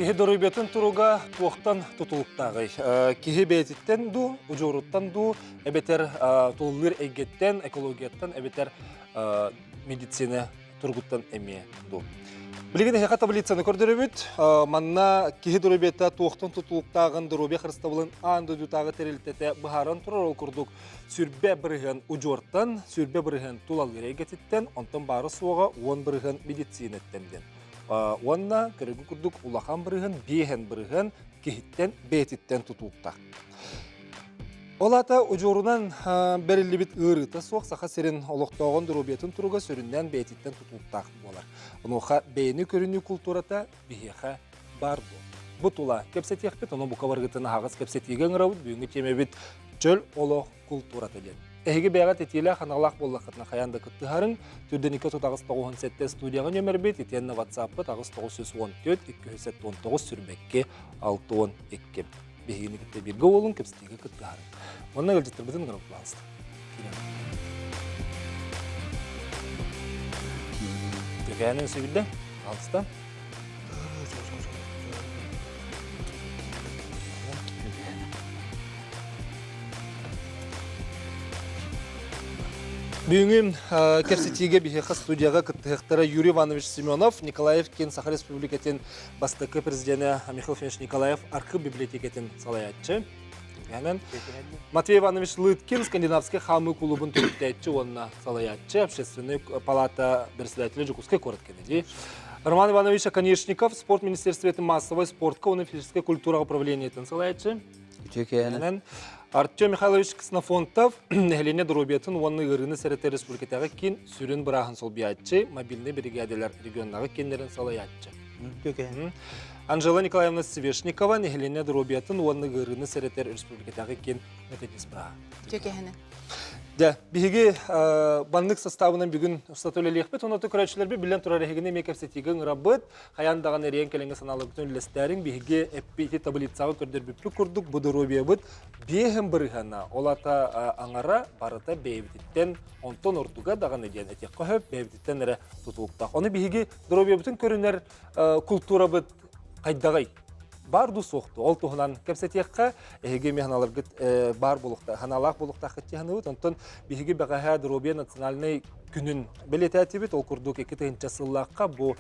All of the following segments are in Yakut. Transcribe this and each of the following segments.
Киһи доруобуйатын туруга туохтан тутулуктааҕый? Киһи бэйэтиттэн дуу, удьуоруттан дуу, эбэтэр тулалыыр эйгэттэн, экологияттан, эбэтэр медицина туругуттан эмиэ дуу. Билигин эһиэхэ таблицаны көрдөрөбүт. Манна киһи доруобуйата туохтан тутулуктааҕын доруобуйа харыстабылын аан дойдутааҕы тэрилтэтэ быһааран турар. Ол курдук 20% удьуортан, 20% тулалыыр эйгэтиттэн, онтон баара суоҕа 10% медицинэттэн диэн. Уонна көрүгү курдук улахан бырыһын, биэһэн бырыһын киһиттэн бэйэтиттэн тутулуктаах. Ол аата удьуорунан бэриллибит ыарыыта суох Саха сирин олохтооҕун доруобуйатын туруга сүрүннээн бэйэтиттэн тутулуктаах буолар. Онуоха бэйэни көрүнүү култуурата биһиэхэ баар буол. Бу тула кэпсэтиэхпит, ону бука барыгытын аһаҕас кэпсэтиигэ ыҥырабыт. Бүгүҥҥү тиэмэбит чөл олох култуурата диэн. Эһиги бэйэҕит этиилээх аналлаах буоллаххытына хайаан да кыттыһарыҥ. Түрдэникэ 3897 студияҕа нөмербит, итиэннэ WhatsApp-пыт 8914 279 сүрбэкки 62. Биһигини кытта бииргэ уолун кэпсэтиигэ кыттыһарыҥ. Онно ыалдьыттарбытын ыҥырабыт пожалуйста. Төкээнин сөбүлдэ. Пожалуйста. Бүгүн кэпсэтиигэ биһиэхэ студияҕа кыттыһыахтара Юрий Иванович Семенов, Николаев киэн Саха Республикатын бастакы президенэ Михаил Федорович Николаев архив библиотекатын салайааччы. Матвей Иванович Лыткин скандинавскай хаамыы кулубун төрүттээччи уонна салайааччы, общественный палата председателя Дьокуускай куорат кэнники. Роман Иванович Оконешников спорт министерствотын массовай спортка уонна физическэй культураҕа управлениетын салайааччы. Үтүөкээнэ. Артем Михайлович Ксенофонтов нэһилиэнньэ доруобуйатын уонна ыарыыны сэрэтэр республикатааҕы киин сүрүн бырааһын солбуйааччы, мобильнай биригээдэлэр регионнааҕы кииннэрин салайааччы. Анжела Николаевна Свешникова нэһилиэнньэ доруобуйатын уонна ыарыыны сэрэтэр республикатааҕы киин методист бырааһа. Үтүөкэһинэ. Дьэ, биһиги баннык составынан бүгүн устата үлэлиэхпит. Онно көрөөччүлэрбит биллэн турар эһигини эмиэ кэпсэтиигэ ыҥырабыт. Хайаан даҕаны эриэн кэлэҥҥэ санааларбытын үллэстээриҥ. Биһиги эппити таблицаҕа көрдөрбүппүт курдук бу доруобуйабыт биэһин бырыһана, ол ата аҥара барыта бэйэбититтэн, онтон ордуга даҕаны диэн этиэххэ сөп, бэйэбититтэн эрэ тутулуктаах. Ону биһиги доруобуйабытын көрүнэр култуурабыт хайдаҕый? Баар дуу суох дуу? Ол туһунан кэпсэтиэххэ, эһиги эмиэ ханаларгыт баар буолуохтаах, ханаалаах буолуохтааххыт дии саныыбыт. Онтон биһиги бэҕэһээ доруобуйа национальнай күнүн бэлиэтээтибит. Ол курдук 2000 сыллаахха бу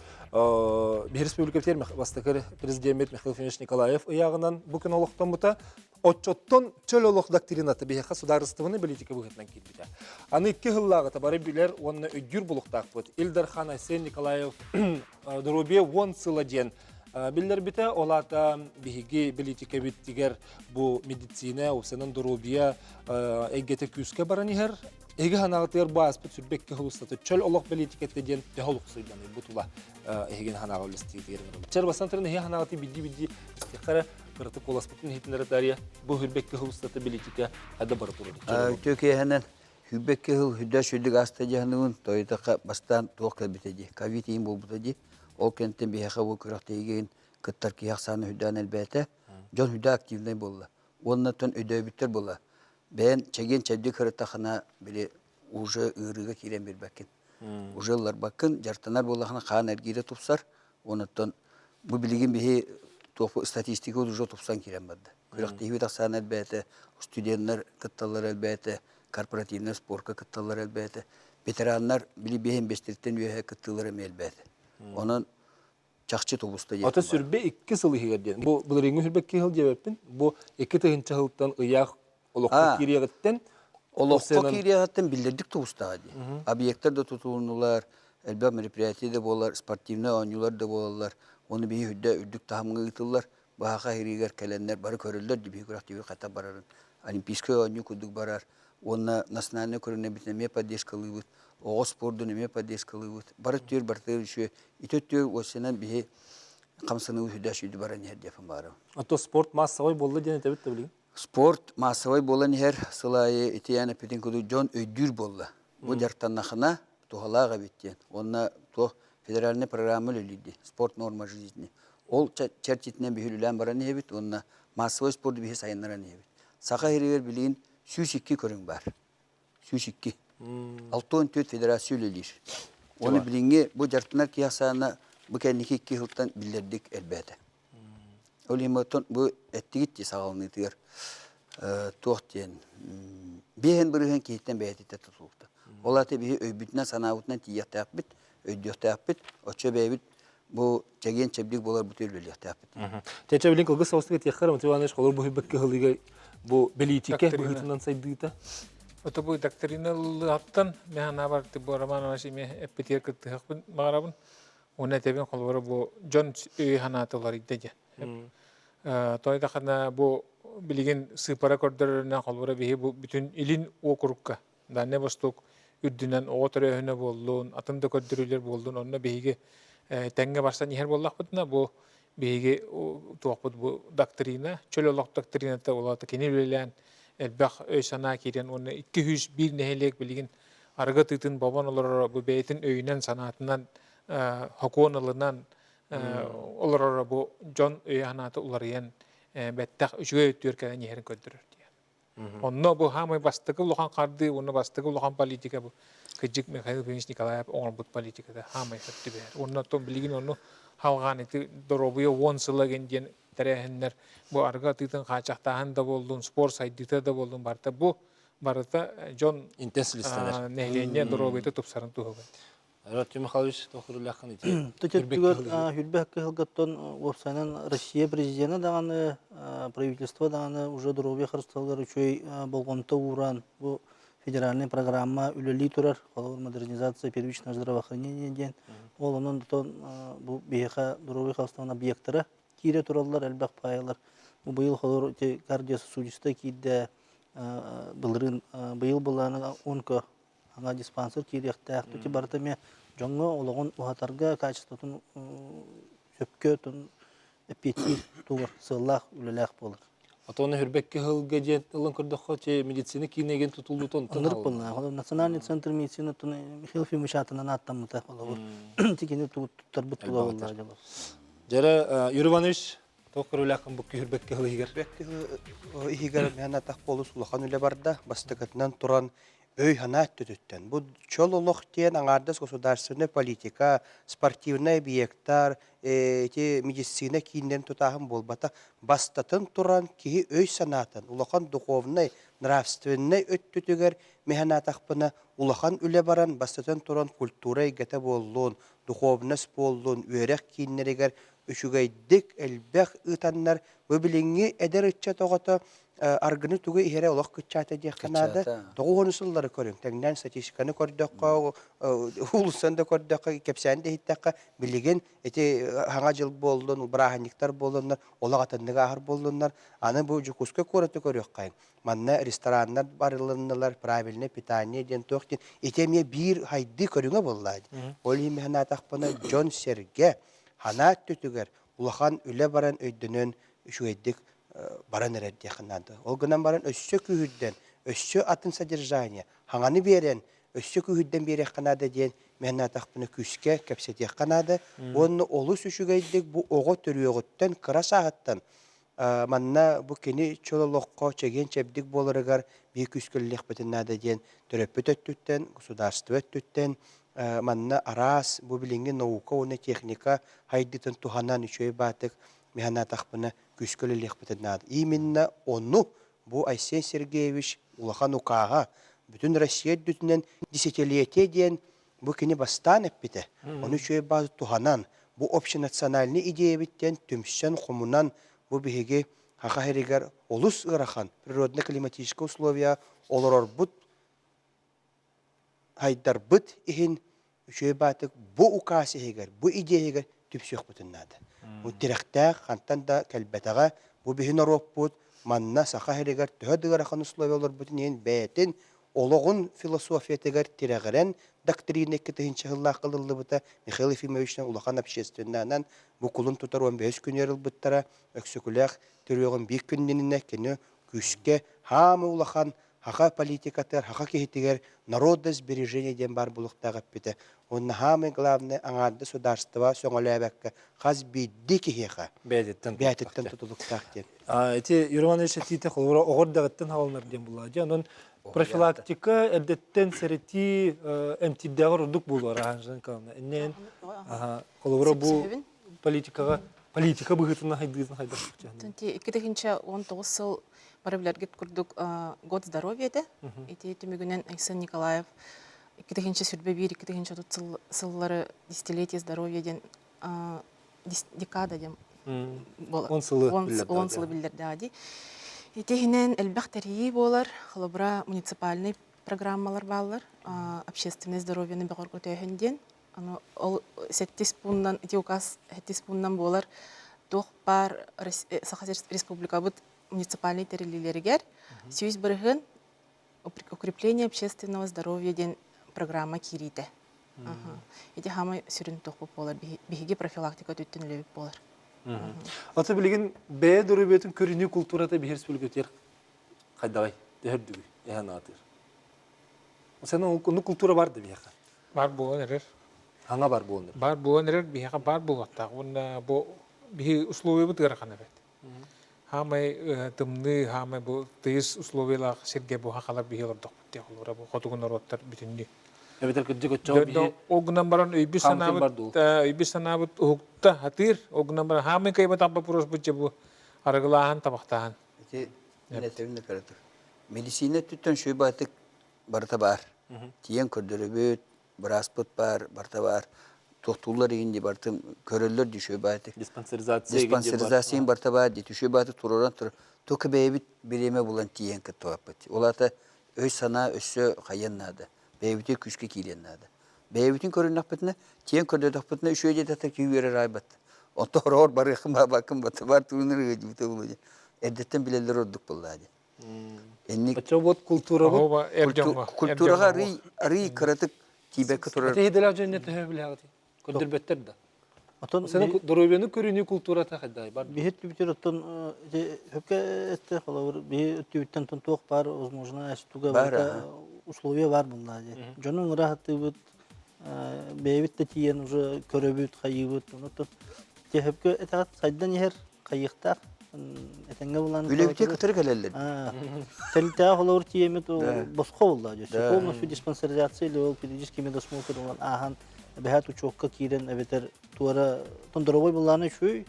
биһи республикабытыгар бастакы президеммит Михаил Ефимович Николаев ыйааҕынан бу күн олохтоммута. Оччоттон чөл олох доктрината биһиэхэ судаарыстыбаннай политика быһыытынан киирбитэ. Аны икки сыллааҕыта бары билэр уонна өйдүүр булуктаахпыт. Ил Дархан Айсен Николаев доруобуйа уон сыла диэн биллэрбитэ. Ол аата биһиги политикабитигэр бу медицина, уопсайынан доруобуйа эйгэтэ күүскэ баран иһэр. Эһиги санааҕытыгар бу ааспыт сүрбэккэ сыл устата чөл олох политиката диэн төһө олохсуйданый бу тула эһигини санааҕа үллэстиитигэр ыҥырабыт. Чэр бастан туран эһиги санааҕытын бидди-бидди истиэххэ эрэ кыратык куоласпытын иһитиннэрэ таарыйа бу хүрбэккэ сыл устата политика хайда бара турар. Үтүө киэһэнэн хүрбэккэ сыл хүрдэ сүрдүк ааста дьаһаныгын тойутаха бастаан туох кэлбитэ дии ковид иин буолбута дии ол кэнниттэн биһиэхэ бу күрэхтэһиигин кыттар киһи ахсаана үрдээн элбээтэ дьон үрдэ активнай буолла уонна тон өйдөөбүттэр буолла бэйэн чэгиэн чэбдик сырыттахына били уже ыарыыга киирэн биэрбэккин уже ылларбаккын дьарыктанар буоллахына хаан эргиирэ тупсар онуттан бу билигин биһи туох статистика уже тупсан киирэн барда күрэхтэһиибит ахсаана элбээтэ студеннар кытталлар элбээтэ корпоративнай спорка кытталлар элбээтэ ветераннар били биэһин бэстириттэн үөһэ кыттыылара эмиэ элбээтэ онон чахчы тубуста диэн Ата сүрбэ икки сыл иһигэр диэн. Бу былырыыҥҥы сүрбэ икки сыл диэбэппин. Бу икки тыһыынча сылтан ыйаах олоххо киириэҕиттэн олоххо киириэҕиттэн биллэрдик тубустаҕа дии. Объектар да тутулуннулар, элбэх мероприятие да буолар, спортивнай оонньуулар да буолаллар. Ону биһи үрдэ үрдүк таһымҥа ыытыллар. Баһаха иһириигэр кэлэннэр бары көрөллөр дии биһи күрэхтэһии хайдах барарын. Олимпийскай оонньуу курдук барар. Уонна национальнай көрүҥнэрбитин эмиэ поддержкалыыбыт. Оҕо спордун эмиэ поддержкалыыбыт. Бары өттүгэр барытыгар үчүгэй. Ити өттүгэр уопсайынан биһи хамсаныы сүрдээх сүрдү баран иһэр диэхпин баҕарабын. А то спорт массовай буолла диэн этэбит да билигин? Спорт массовай буолан иһэр сыл аайы итиэн эппитин курдук дьон өйдүүр буолла. Бу дьарыктаннахына туһалаах эбит диэн. Уонна туох федеральная программа үлэлиир спорт норма жизни. Ол чэрчитинэн биһи үлэлээн баран иһэбит уонна массовай спорду биһи сайыннаран иһэбит. Саха сиригэр билигин 102 көрүҥ баар. 102. 64 федерация үлэлиир. Оны билиҥҥи бу дьарыктанар киһи ахсаана бу кэнники икки сылтан биллэрдик элбээтэ. Ол иһин оттон бу эттигит дии саҕаланыытыгар туох диэн биэһин бырыһыан киһиттэн бэйэтиттэн тутулукта. Ол аата биһи өйбүтүнэн санаабытынан тиийиэхтээхпит, өйдүөхтээхпит, оччо бэйэбит бу чэгиэн чэбдик буоларбыт үлэлиэхтээхпит. Чэчэ билин кылгас соҕустук этиэххэ Роман Иванович холор быһыйбыт кыһылыга бу бэлиитикэ быһыытынан сайдыыта. Ото бу доктрина ыллыһаптан механабар бу Роман Иванович эмиэ эппитигэр кыттыһахпын баҕарабын. Уонна этэбин холобура бу дьон өйө санаата уларыйда диэн. Той да бу билигин сыыппара көрдөрөрүнэн холобура биһи бу бүтүн илин уокурукка Дальнай Восток үрдүнэн оҕо төрөөһүнэ буоллун, атын да көрдөрүүлэр буоллун, онно биһиги тэҥҥэ барсан иһэр буоллахпытына, бу биһиги туохпут бу доктрина, чөл олох доктрината улаата кини үлэлээн элбэх өй-санаа киирэн уонна 201 нэһилиэк билигин арыгы тыытын бобон олороро бу бэйэтин өйүнэн-санаатынан хокуон ылынан олороро бу дьон өйө-санаата уларыйан бэттэх үчүгэй өттүгэр кэлэн иһэрин көрдөрөр диэн. Онно бу хаамай бастакы улахан хардыы уонна бастакы улахан политика бу кыдьык Михаил Ефимович Николаев оҥорбут политиката хаамай сөп Уонна оттон билигин ону халҕаан ити доруобуйа уон сыла диэн тэрээһиннэр бу арыгы атыытын хааччахтааһын да буоллун, спорт сайдыыта да буоллун барыта бу барыта дьон нэһилиэнньэ доруобуйата тупсарын туһугар. Артем Михайлович тохуруллаххын ити Түтүттүгэр хүрбэх кыһылгаттан уопсайынан Россия президена даҕаны, правительство даҕаны уже доруобуйа харыстабылыгар үчүгэй болҕомто ууран бу федеральная программа үлэлии турар, холобур модернизация первичного здравоохранения диэн. Ол онон бу биһиэхэ доруобуйа харыстабылын объектара киирэ тураллар, элбэх паайалар. Бу быйыл холобур ити кардиососудистая киирдэ, былырыын быйыл былаана онко ана диспансер киириэхтээх. Ити барыта эмиэ дьоҥҥо олоҕун уһатарга, качествотын сөпкө эппиэттиир тугар сыаллаах үлэлээх буолар. Отону хүрбэккэ сылга диэн ылан көрдөххө, те медицина киинеген тутуллуутун Ынырык буолла. Национальный центр медицины Михаил Ефимович аатынан ааттаммыта холобур. Тикини туттарбыт тула буолла. Дьэрэ Юрий Иванович туох көрүүлээххин бу күһүрбэккэ сыл иһигэр? Бэккэ сыл иһигэр мэһэн атах болус улахан үлэ барда. Бастакытынан туран өй-санаа өттүтүттэн. Бу чөл олох диэн аҥаардас государственнай политика, спортивнай объектар, ити медицина кииннэрин тутааһын буолбатах. Бастатан туран киһи өй-санаатын, улахан духовнай, нравственнай өттүтүгэр мэһэнаатахпына улахан үлэ баран, бастатан туран культура эйгэтэ буоллун, духовность буоллун, үөрэх кииннэригэр үчүгэйдик элбэх ыытаннар, бу билиҥҥи эдэр ыччат оҕото аргыны тугу иһэрэ олох кыччаата диэххэ наада. 90 сыллары көрүҥ, тэҥнээн статистиканы көрдөххө, уулуссан да көрдөххө, кэпсээн да иһиттэххэ, билигин ити хаҥа дьыл буоллун, бырааһынньыктар буоллуннар, олох атыннык ааһар буоллуннар. Аны бу Дьокуускай куораты көрүөххэйиҥ. Манна рестораннар барылыннылар, правильное питание диэн туох диэн, ити эмиэ биир хайдыы көрүҥэ буолла. Ол иһин санаатахпына, дьон-сэргэ санаа өттүтүгэр улахан үлэ баран өйдөнөн үчүгэйдик баран эрэр диэххэ наада. Ол гынан баран өссө күүһүрдэн, өссө атын содержание, хаҥаны биэрэн, өссө күүһүрдэн биэриэххэ наада диэн мин аатахпына күүскэ кэпсэтиэххэ наада. Уонна олус үчүгэйдик бу оҕо төрүөҕүттэн, кыра сааһыттан манна бу кини чөл олоххо чэгиэн-чэбдик буоларыгар биир күүскэ үлэлиэхпитин наада диэн төрөппүт өттүттэн, государство өттүттэн манна араас бу билиҥҥи наука уонна техника хайдыытын туһанан үчүгэй баатык мин санаатахпына күүскэ үлэлиэхпитин наада. Именно ону бу Айсен Сергеевич улахан укааһа бүтүн Россия үрдүтүнэн десятилетие диэн бу кини бастаан эппитэ. Ону үчүгэй бааты туһанан бу общенациональный идеябит диэн түмсэн хомунан бу биһиги Саха сиригэр олус ыарахан природно-климатическай условия олорорбут хайдарбыт иһин үчүгэй баатык бу укаас иһигэр, бу идея иһигэр түмсүөхпүтүн наада. Бу тирэхтээх хантан да кэлбэтэҕэ, бу биһи норуоппут манна Саха сиригэр төһө да ыарахан условия олорбутун иһин бэйэтин олоҕун философиятыгар тирэҕирэн доктрина 2000 сыллаах ылыллыбыта Михаил Ефимовичтан улахан общественнанан бу кулун тутар 15 күнүгэр ылбыттара Өксөкүлээх төрүөҕүн биир күннэнинэ кини күүскэ хаамы улахан Хаха политикатыгар, хаха киһитигэр народное сбережение диэн баар буолуохтаах эппитэ. Уонна самое главное аҥаарды судаарыстыба сөҥөлөөбөккө хас биирдии киһиэхэ бэйэтиттэн бэйэтиттэн тутулуктаах диэн. Ити Юрий Иванович этиитэ холобура оҕо эрдэҕиттэн хаалынар диэн буолла. Дьэ онон профилактика эрдэттэн сэрэтии эмтиирдээҕэр ордук буолуо араанжан кална. Иннин холобура бу политикаҕа. Политика быһыытынан хайдыытын хайдах 2019 сыл бары билэргит курдук год здоровья этэ. Ити түмүгүнэн Айсен Николаев 2021-2030 сыллары десятилетие здоровья диэн декада диэн он сылы он сылы биллэрдэҕэ дии. Ити иһинэн элбэх тэрийии буолар, холобура муниципальнай программалар бааллар, общественное здоровьены бөҕөргөтөөһүн диэн. Аны ол сэттис пууннан ити указ сэттис пууннан буолар туох баар Саха Республикабыт муниципальнай тэриллиилэригэр 100% укрепление общественного здоровья диэн программа киириитэ. Ити хаамай сүрүн туохпут буолар, биһиги профилактика өттүттэн үлэбит буолар. Аты билигин бэйэ доруобуйатын көрүнүү култуурата биһир республикатыгар хайдаҕай төһөрдүгүй эһэн аатыыр. Сен ол култуура бар да биһиэхэ. Бар буолан эрэр. Хаҥа бар буолан эрэр. Бар буолан эрэр биһиэхэ бар буолуохтаах. Уонна бу биһи условиябыт ыарахан эбит. Хаамай тымныы, хаамай бу тыйыс условиялаах сиргэ бу хахалар биһи олордохпут диэх олора бу хотугу норуоттар бүтүннүү. Эбэтэр кырдьык оччоҕо биһи Ол гынан баран өйбүт санаабыт өйбүт санаабыт уһукта хатыыр. Ол гынан баран хаамай кыайбатах вопрос бу бу арыгылааһын табахтааһын. Ити мен этэрим кыратык. Медицина өттүттэн шөй барыта баар. Тиийэн көрдөрөбүт, бырааспыт баар, барыта баар. Туохтууллар игин дии барытын көрөллөр дии үчүгэй баайытык. Диспансеризация Диспансеризация барыта баар дии үчүгэй баайытык туруоран турар. Только бэйэбит бириэмэ булан тиийэн кыттыбаппыт. Ол аата өй-санаа өссө хайыан наада. Бэйэбитигэр күүскэ киириэн наада. Бэйэбитин көрүннэхпитинэ, тиийэн көрдөтөхпүтүнэ үчүгэй диэтэхтэр киһи үөрэр аайбат. Онто хороҕор барыаххын баабаккын батыбар туунар ыадьыбыта буолуо дии. Эрдэттэн билэллэр ордук буоллаа дии. Инник Оччо култуурабыт культураҕа арый арый кыратык тиийбэккэ турар. Ити иделээх дьонно төһө билэҕитий? Көрдөрбөттөр да. Отон Сен доруобуйаны көрүүнүү култуурата хайдай бар. Биһи түбүтэр оттон ити хөпкө этте холобур биһи түбүттэн тон туох бар возможно туга барыта условия бар булла ди. Дьонун ыраһаттыыбыт бэйэбит да тиийэн уже көрөбүт, хайыыбыт. Онон те хөпкө этэҕит сайдан иһэр хайыахтаах этэҥҥэ булан Үлэбитигэр кытары кэлэллэр. Тэрилтэҕэ холобур тиийэммит босхо буолла. Полностью диспансеризация или ол периодический медосмотр ылан ааһан эбэһээт учуокка киирэн эбэтэр туора тондоровой буллааны үчүгэй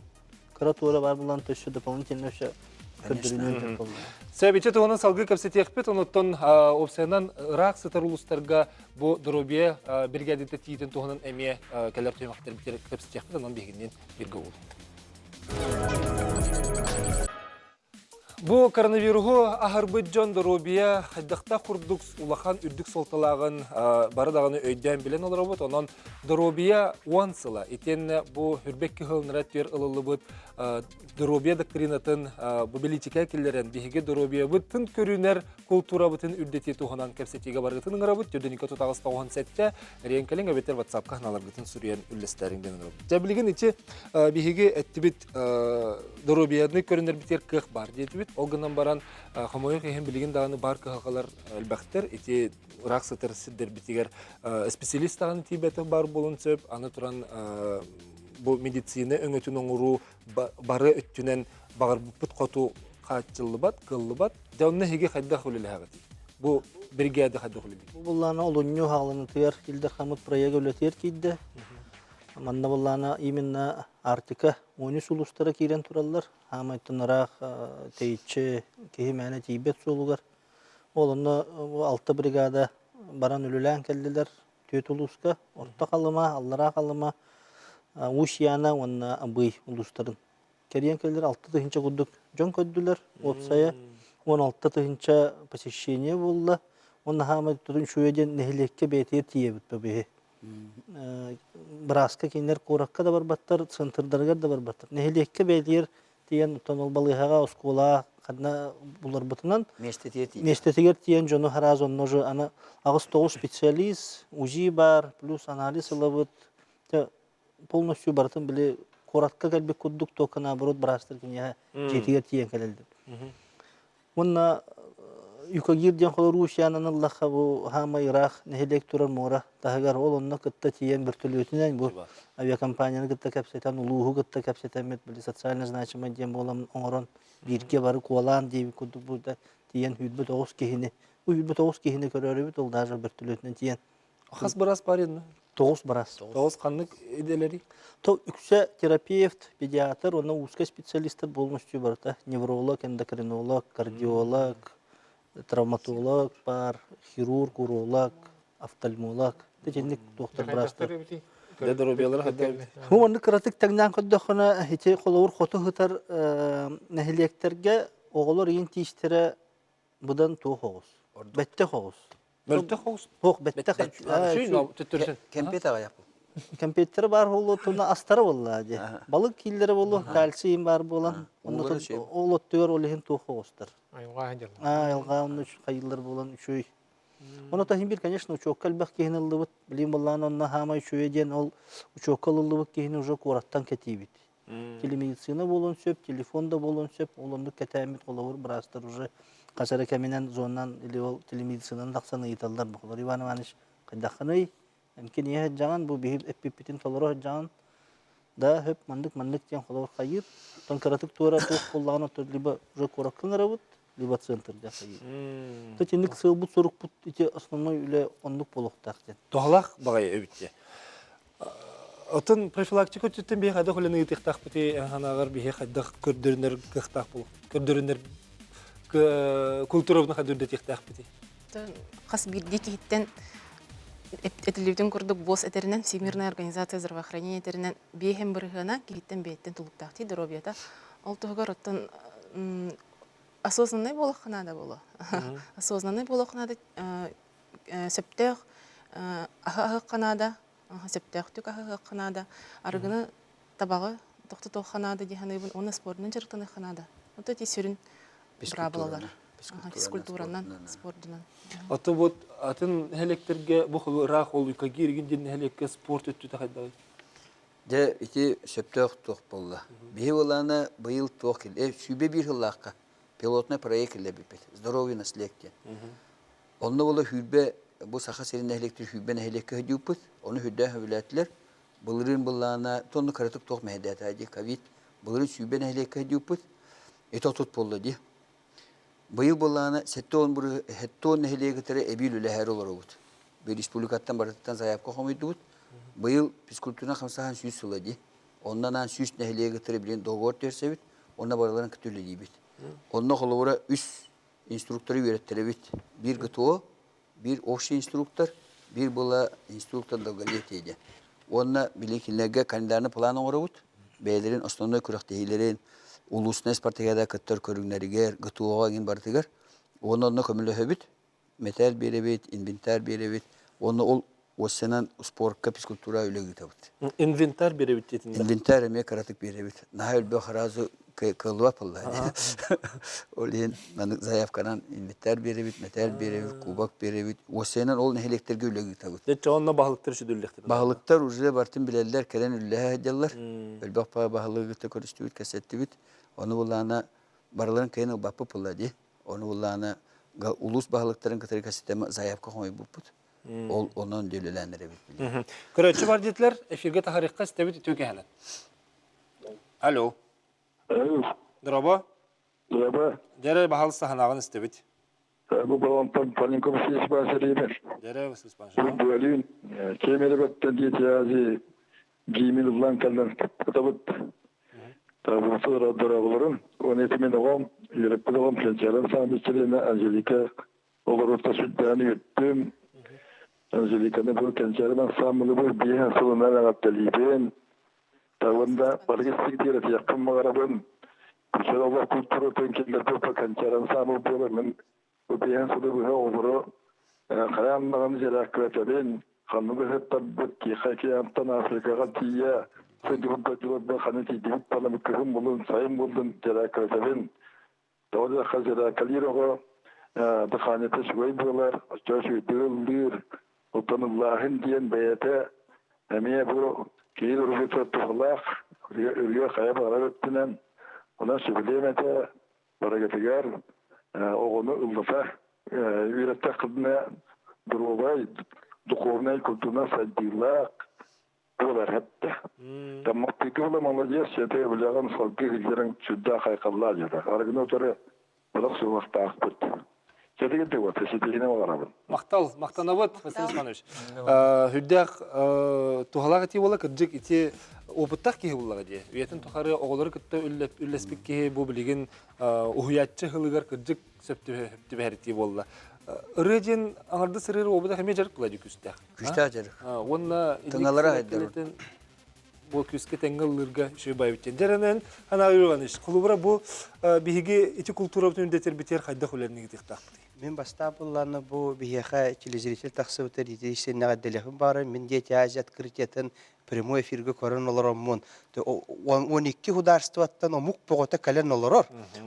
кыра туора бар буллаан өссө дополнительно өссө көрдөрүнүөн сөп буолла. Сэбиче туһунан салгыы кэпсэтиэхпит, онуттан опсайынан ыраах сытар улуустарга бу доруобуйа бригадата тиитин туһунан эмиэ кэлэр түһүмэхтэр кэпсэтиэхпит, онон биһигинниин бииргэ буолун. Бу коронавируһу аһарбыт дьон доруобуйа хайдахтаах курдук улахан үрдүк суолталааҕын бары даҕаны өйдөөн билэн олоробут. Онон доруобуйа уон сыла итиэннэ бу үрбэк кыһылынара түөр ылыллыбыт доруобуйа доктринатын бу бэлиитикэ киллэрэн биһиги доруобуйабытын көрүнэр култуурабытын үрдэтии туһунан кэпсэтиигэ барыгытын ыҥырабыт. Төрдүнүкэ тутаҕыс тоҕуһун сэттэ Риэнкэлиҥ эбэтэр WhatsApp-ка ханаларгытын суруйан үллэстээриҥ диэн ыҥырабыт. Дьэ билигин ити биһиги эттибит доруобуйаны көрүнэрбитигэр кыах баар диэтибит. Ол гынан баран хомойуох иһин билигин даҕаны баар кыһалҕалар элбэхтэр. Ити ыраах сытар сирдэрбитигэр специалист даҕаны тиийбэтэх баар буолуон сөп. Аны туран бу медицина өҥөтүн оҥоруу бары өттүнэн баҕарбыппыт хоту хааччыллыбат, кыаллыбат. Дьэ онно эһиги хайдах үлэлэһэҕитий? Бу биригээдэ хайдах үлэлиир? Бу былаана олунньу хааланытыгар Ил Дархаммыт проега үлэтигэр киирдэ. Манна былаана именно Арктика 13 улуустара киирэн тураллар. Хаамайтан ыраах тэйиччи киһи мээнэ тиийбэт суолугар. Ол онно алта бригада баран үлэлээн кэллилэр. Түөрт улууска Орто Халыма, Аллараа Халыма, Усть-Яна уонна Абый улуустарын кэрийэн кэллилэр. 6 тыһыынча курдук дьон көрдүлэр. Уопсайа 16 тыһыынча посещение буолла. Уонна хаамай тутун үчүгэй диэн нэһилиэккэ бэйэтигэр тиийэбит биһи. Бырааска кинилэр куоракка да барбаттар, центрдарыгар да барбаттар. Нэһилиэккэ бэйэтигэр тиийэн, оттон ол балыыһаҕа, оскуолаҕа ханна буларбытынан миэстэтигэр тиийэн дьону сразу онно уже аны аҕыс-тоҕус специалист, УЗИ бар, плюс анализ ылабыт. Полностью барытын били куоратка кэлбит курдук, только наоборот быраастар киниэхэ дьиэтигэр тиийэн кэлэллэр. Уонна Юкагир диэн холоруу Руссиянан ыллахха бу хаамай ыраах нэһилиэк турар муора таһыгар ол онно кытта тиийэн бөртөлүөтүнэн бу авиакомпанияны кытта кэпсэтэн улууһу кытта кэпсэтэммит били социально значимый диэн буолан оҥорон бииргэ бары куолаан диэбит курдук бу да тиийэн 29 киһини бу 29 киһини көрөөрүбүт ол даже бөртөлүөтүнэн тиийэн. Хас быраас бар инна? Тоҕус быраас. Тоҕус ханнык идэлэри? То үксэ терапевт, педиатр уонна узкай специалистар полностью барыта. Невролог, эндокринолог, кардиолог, травматолог бар, хирург, уролог, офтальмолог. Итинник туохтар быраастар. Дэ доруобуйалара хайдах? Бу маннык кыратык тэҥнээн көрдөххүнэ, ити холобур хоту сытар нэһилиэктэргэ оҕолор иин тиистэрэ быдан туох оҕус. Бэттэх оҕус. Мөлтөх оҕус? Туох бэттэх. Төттөрүсүн. Кэмпиэт аҕыйах Кэмпиэттэрэ баар буолуо, туна астара буолла дии. Балык кииллэрэ буолуо, кальций баар буолан, ол оттугар ол иһин туох оҕустар. Айылҕа дьалла. Айылҕа онно хайыллар буолан үчүгэй. Ону таһын бир, конечно, учуокка элбэх киһини ыллыбыт. Билигин былаан онно хаамай үчүгэй диэн ол учуокка ылыллыбыт киһини уже куораттан кэтиибит. Телемедицина буолуон сөп, телефон да буолуон сөп. Ол оннук кэтээммит холобур быраастар уже хас эрэ кэминэн зоннан или ол телемедицинаны тахсан ыйыталлар. Бухалар Иван Иванович хайдаххыный? Эмкин ийэ сылдьаҕын, бу биһи эппиппитин толоро сылдьаҕын. Да, хөп маннык маннык диэн холобур хайыыр. Оттон кыратык туора туох буоллаҕына, то либо уже куоракка ыҥырабыт, либо центрга хайыыр. То итинник сыалбыт сорукпут ити основной үлэ оннук буолуохтаах диэн. Туһалаах баҕайы эбит дии. Отон профилактика өттүттэн биһи хайдах үлэни ыытыахтаахпытый, ханаҕар биһи хайдах көрдөрүнэр кыахтаах буолуох, көрдөрүнэр культурабытын хайдах үрдэтиэхтээхпитий? Хас биирдии киһиттэн этиллибитин курдук ВОЗ этэринэн, Всемирная организация здравоохранения этэринэн биэһин бырыһыана киһиттэн бэйэттэн тулуктаахтыы доруобуйата. Ол туһугар оттон осознанный буолуохха наада буолуо. Осознанный буолуохха наада, сөптөөх аһы аһыахха наада, сөптөөхтүк аһыахха наада, арыгыны табаҕы тохтотуохха наада дии саныыбын уонна спордунан дьарыктаныахха наада. Вот эти сүрүн быраабылалар. Физкультуранан, спордунан. Аты вот атын нэһилиэктэргэ бу ыраах ол Юкагир диэн нэһилиэккэ спорт өттүтэ хайдаҕый? Дьэ, ити сөптөөх туох буолла. Биһи былаана быйыл туох кил сүүбэ биир сыллаахха пилотный проект киллэрбиппит. Здоровье наследие. Онно була сүүрбэ бу Саха сирин нэһилиэктэр сүүрбэ нэһилиэккэ сылдьыбыппыт. Ону сүрдээх сөбүлээтилэр. Былырыын былаана тонну кыратык туох мэһэйдээтэ дии ковид. Былырыын сүүрбэ нэһилиэккэ сылдьыбыппыт. Ити отут буолла дии. Быйыл былаана 70 нэһилиэги кытары эбии үлэлэһээри олоробут. Бу республикаттан барытыттан заявка хомуйдубут. Быйыл физкультурнай хамсааһын 100 сыла дии. Онно анаан 100 нэһилиэги кытары билигин договор түһэрсэбит. Онно барыларын кытта үлэлиибит. Онно холобура үс инструкторы үөрэттэрэбит. Биир ГТО, биир общий инструктор, биир была инструктор долголетия диэн. Уонна били кинилэргэ календарный план оҥоробут. Бэйэлэрин основной күрэхтэһиилэрин улуусунай спартакиада кыттар көрүҥнэригэр, ГТО-ҕа эҥин барытыгар. Уонна онно көмөлөһөбүт. Мэтээл биэрэбит, инвентарь биэрэбит. Уонна ол уоссанан спортка, физкультура үлэ ыытабыт. Инвентарь биэрэбит диэтин. Инвентарь эмиэ кыратык биэрэбит. Наһаа элбэх сразу кыаллыбат буолла. Ол иһин маннык заявканан инвентарь биэрэбит, мэтээл биэрэбит, кубок биэрэбит. Уоссайынан ол нэһилиэктэргэ үлэ ыытабыт. Дьэ, онно баһылыктар сүдүллэхтэр. Баһылыктар уже бартын билэллэр, кэлэн үллэһэ сылдьаллар. Элбэх баһылыгы кытта көрүстүбүт, кэпсэттибит. Ону буллаана барыларын кыайан ылбаппыт буолла дии. Ону буллаана улуус баһылыктарын кытары кэстэм заявка хомуйбуппут. Ол онон үлэлээн эрэбит. Көрөөччү бар диэтилэр, эфиргэ таһарыахха истэбит үтүө кэһэнэн. Алло. Дорообо. Дорообо. Дьэрэ баһал саһанаҕын истэбит. Бу балантан Паненко Василий Спасович. Дьэрэ Василий Спасович. Бүгүн кемеребеттен диэтиази гимин ыллан кэллэн кытабыт. Табусы дорооболорун. Оны этимен оҕом, үөрөппүт оҕом Кэнчээрэн Саамиччилина Анжелика Олорорто сүрдээн үөрдүм. Анжеликаны бу Кэнчээри ансаамбылы бу биэһэн сылынан эҕэрдэлиибин. Табын да барыгы сигдиэр этиэхпин баҕарабын. Күчэр олох культуратын киллэрбит бу Кэнчээри ансаамбыл буолар мин бу биэһэн сылы быһа оҕолору хайаан даҕаны дьэлээккилэтэбин. Ханнык ыһыттарбыт Тихо океантан Африкаҕа тиийэ сылдьыбыт дойдуларбын ханна тиийдибит даҕаны кыһын булун, сайын буллун дьэлээккилэтэбин. Тоҕо диэххэ зеркалиир оҕо дыхаанньата үчүгэй буолар, оччо үчүгэйдик ыллыыр. Оттон ыллааһын диэн бэйэтэ эмиэ бу киһи уруһуйта туһалаах, үрүө хайа баҕарар өттүнэн. Онон сөбүлүөм этэ барыгытыгар оҕону ыллата үөрэттэххитинэ доруобай, духовнай, культурнай сайдыылаах буолар эттэ. Тамматтыйга була молодец, сэтэ үлэҕин салгыы илдьэрин сүрдээх айхаллаа дьата. Арыгыны утары олох суруохтаахпыт. Сэтигин вот, сэтигине оҕарабын. Махтал, махтанабыт, Василий Иванович. Үрдээх туһалаах ити буола кырдьык ити опыттаах киһи буллаҕа дии. Үйэтин тухары оҕолору кытта үллэспит киһи бу билигин уһуйааччы хылыгар кырдьык сөп түбэһэртии буолла. Ырыа диэн аҥардас ырыа уобутах эмиэ дьарык була дии күстээх. Күстээх дьарык. Уонна Тыҥалара хайдар. Бу күүскэ тэҥҥэ ыллыырга үчүгэй байбыт диэн. Дьэрэнэн Анатолий Иванович, холобура бу биһиги ити култуурабытын үрдэтэрбитигэр хайдах үлэлэниги тыахтаахпытый? Мин бастаан буллааны бу биһиэхэ телезритель тахсыбыта итиннэҕэ дэлэхин баара мин Дети Азии открытиетын прямой эфиргэ көрөн олороммун 12 государствоттан омук бөҕөтө кэлэн олорор.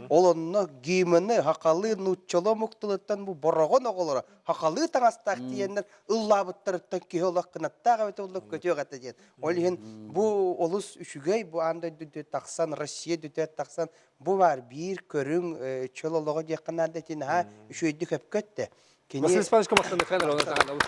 Ол онно гимны хахалы нууччалыы омук тылыттан бу бороҕон оҕолоро хахалыы таҥастаах тиийэннэр ыллаабыттарыттан киһи олох кынаттаах эбитэ олох көтүөх этэ диэн. Ол иһин бу олус үчүгэй бу аан дойду тахсан Россия дүтэ тахсан бу бар биир көрүҥ чөл олоҕо диэххэ наада ити наһаа үчүгэйдик өпкөттө. Кини Василий Степановичка махтаныххан ровно таһанабыт.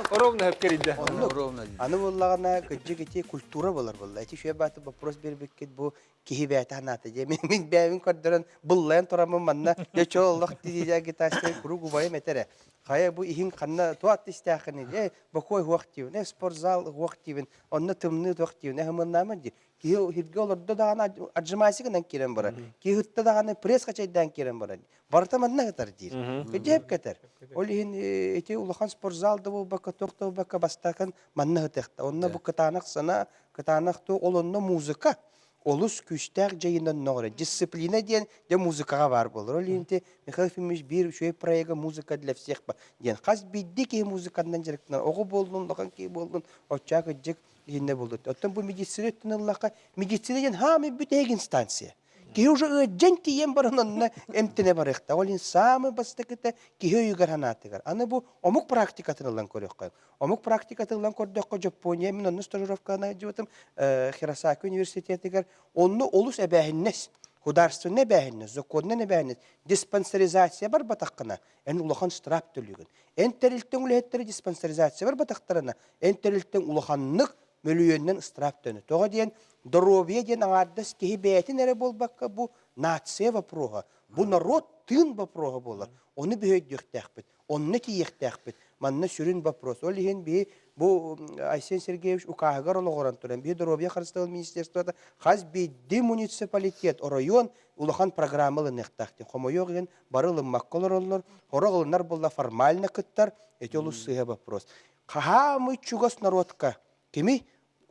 Ровно хөпкеридде. Ровно. Аны буоллаҕына кырдьык ити культура болар буолла. Ити үчүгэй бааты вопрос бербиккит бу киһи бэйэтэ санаата дии. Мин бэйэбин көрдөрөн быллайан тураммын манна дьэ чөл олох дии агитация куруук убайым этэрэ. Хайа бу иһин ханна туат истээххиний? Э бокуой уох диибин, э спортзал уох диибин, онно тымныы туох диибин, э ымыннааман дии. Киһи иһиргэ олордо даҕаны отжимайсыгынан киирэн барар. Киһи ытта даҕаны пресс хачайдаан киирэн барар. Барыта манна ытар диир. Кыдьэп кэтэр. Ол иһин ити улахан спортзал да буолбакка, туох да буолбакка бастакын манна ытыахта. Онно бу кытаанах сана, кытаанах ту, ол онно музыка олус күүстээх дьайынан ноҕоро. Дисциплина диэн дьэ музыкаҕа баар буолар. Ол иһин Михаил Ефимович биир үчүгэй проега «Музыка для всех» диэн хас биирдии киһи музыканнан дьарыктанар. Оҕо буоллун, улахан киһи буоллун, оччоҕо кырдьык иһиннэ буоллун. Оттон бу медицина өттүн ыллахха, медицина диэн хаамый бүтэһик инстанция. Киһи уже ыалдьан тиийэн баран онно эмтэнэ барыахтаах. Ол иһин саамай бастакыта киһи өйүгэр санаатыгар. Аны бу омук практикатын ылан көрүөххэ. Омук практикатын ылан көрдөххө, Дьоппуония мин онно стажировканы сылдьыбытым Хиросаки университетыгар онно олус эбээһиннэс, художественнай эбээһиннэс, законнай эбээһиннэс, диспансеризация барбатаххына, эн улахан штраф төлүүгүн. Эн тэрилтэҥ үлэһиттэрэ диспансеризация барбатахтарына, эн тэрилтэҥ улаханнык мөлүйүөнүнэн ыстыраап төлөнө. Тоҕо диэн доруобуйа диэн аҥаардас киһи бэйэтин эрэ буолбакка бу нация вопроһа, бу народ тыын вопроһа буолар. Ону биһи өйдүөхтээхпит, онно тиийиэхтээхпит. Манна сүрүн вопрос. Ол иһин биһи бу Айсен Сергеевич укааһыгар олоҕуран туран биһи доруобуйа харыстабыл министерствота хас биирдии муниципалитет, оройуон улахан программа ылыныахтаах диэн. Хомойуох иһин бары ылыммакка олороллор. Сорох ылынар буолла формально кыттар. Эти олус сыыһа вопрос. Хаамый чугас народка кими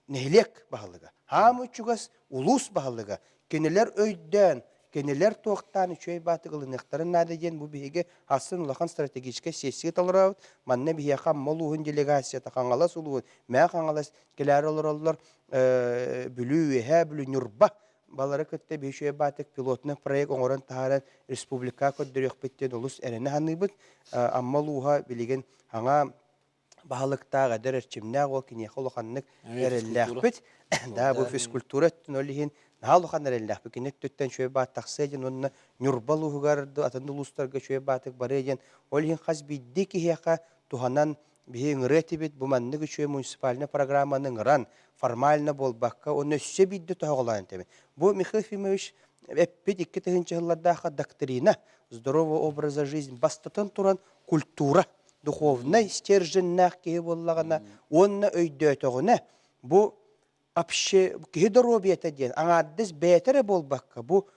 нэһилиэк баһылыга, хаамый чугас улуус баһылыга кинилэр өйдөөн, кинилэр туохтаан үчүгэй баатык ылыныахтарын наада диэн бу биһиги астын улахан стратегическай сессия толоробут. Манна биһиэхэ Амма улууһун делегацията, Хаҥалас улууһун, Мэҥэ Хаҥалас кэлээри олороллор, Бүлүү, Үөһээ Бүлүү, Ньурба балары кытта биһи үчүгэй баатык пилотный проект оҥорон таһааран республикаҕа көрдөрүөхпүт диэн олус эрэнэ саныыбыт. Амма улууһа билигин Хаҥа баһылыктаах эдэр эрчимнээх уол киниэхэ улаханнык эрэллээхпит. Да, бу физкультура өттүн ол иһин наһаа улахан эрэллээхпит. Кини өттүттэн үчүгэй баат тахсыа диэн уонна Ньурба улууһугар атын улуустарга үчүгэй баатык барыа диэн ол иһин хас биирдии киһиэхэ туһанан биһи ыҥырыа этибит бу маннык үчүгэй муниципальнай программаны ыҥыран формально буолбакка уонна өссө биирдэ тоһоҕолоон этэбин. Бу Михаил Ефимович эппит 2000 сыллардаахха доктрина здорового образа жизни бастатан туран культура духовнай стерженнээх киһи буоллаҕына уонна өйдөөтөҕүнэ бу вообще киһи доруобуйата диэн аҥаардас бэйэтэ эрэ буолбакка бу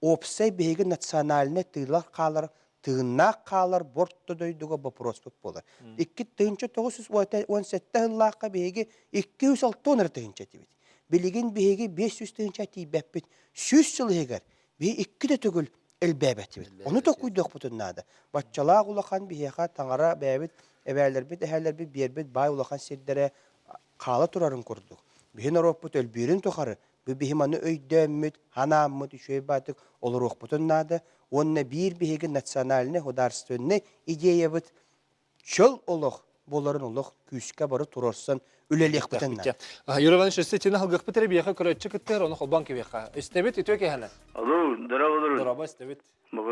уопсай биһиги национальнай тыылар хаалар тыыннаах хаалар борто дойдуга боппуруоспут буолар. 2917 сыллаахха биһиги 260 эрэ тыһыынча этибит. Билигин биһиги 500 тыһыынча тиийбэппит. 100 сыл иһигэр биһи икки да төгүл элбээбэтибит. Ону толкуйдуохпутун наада. Баччалаах улахан биһиэхэ таҥара бэйэбит эбээлэрбит, эһээлэрбит биэрбит баай улахан сирдэрэ хаала турарын курдук. Биһи норуоппут өлбүүрүн тухары бу биһи маны өйдөөммүт, ханааммыт үчүгэй баатык олоруохпутун наада уонна биир биһиги национальнай художественнай идеябыт чөл олох буоларын олох күүскэ бары туруорсан үлэлиэхпитин наада. Юрий Иванович, өссө итини алгыахпыт эрэ биэхэ көрөөччү кыттыар, ону холбоон кэбиэххэ. Истэбит, үтүө киэһэнэн. Алло, здорово, Здорово, истэбит. Могу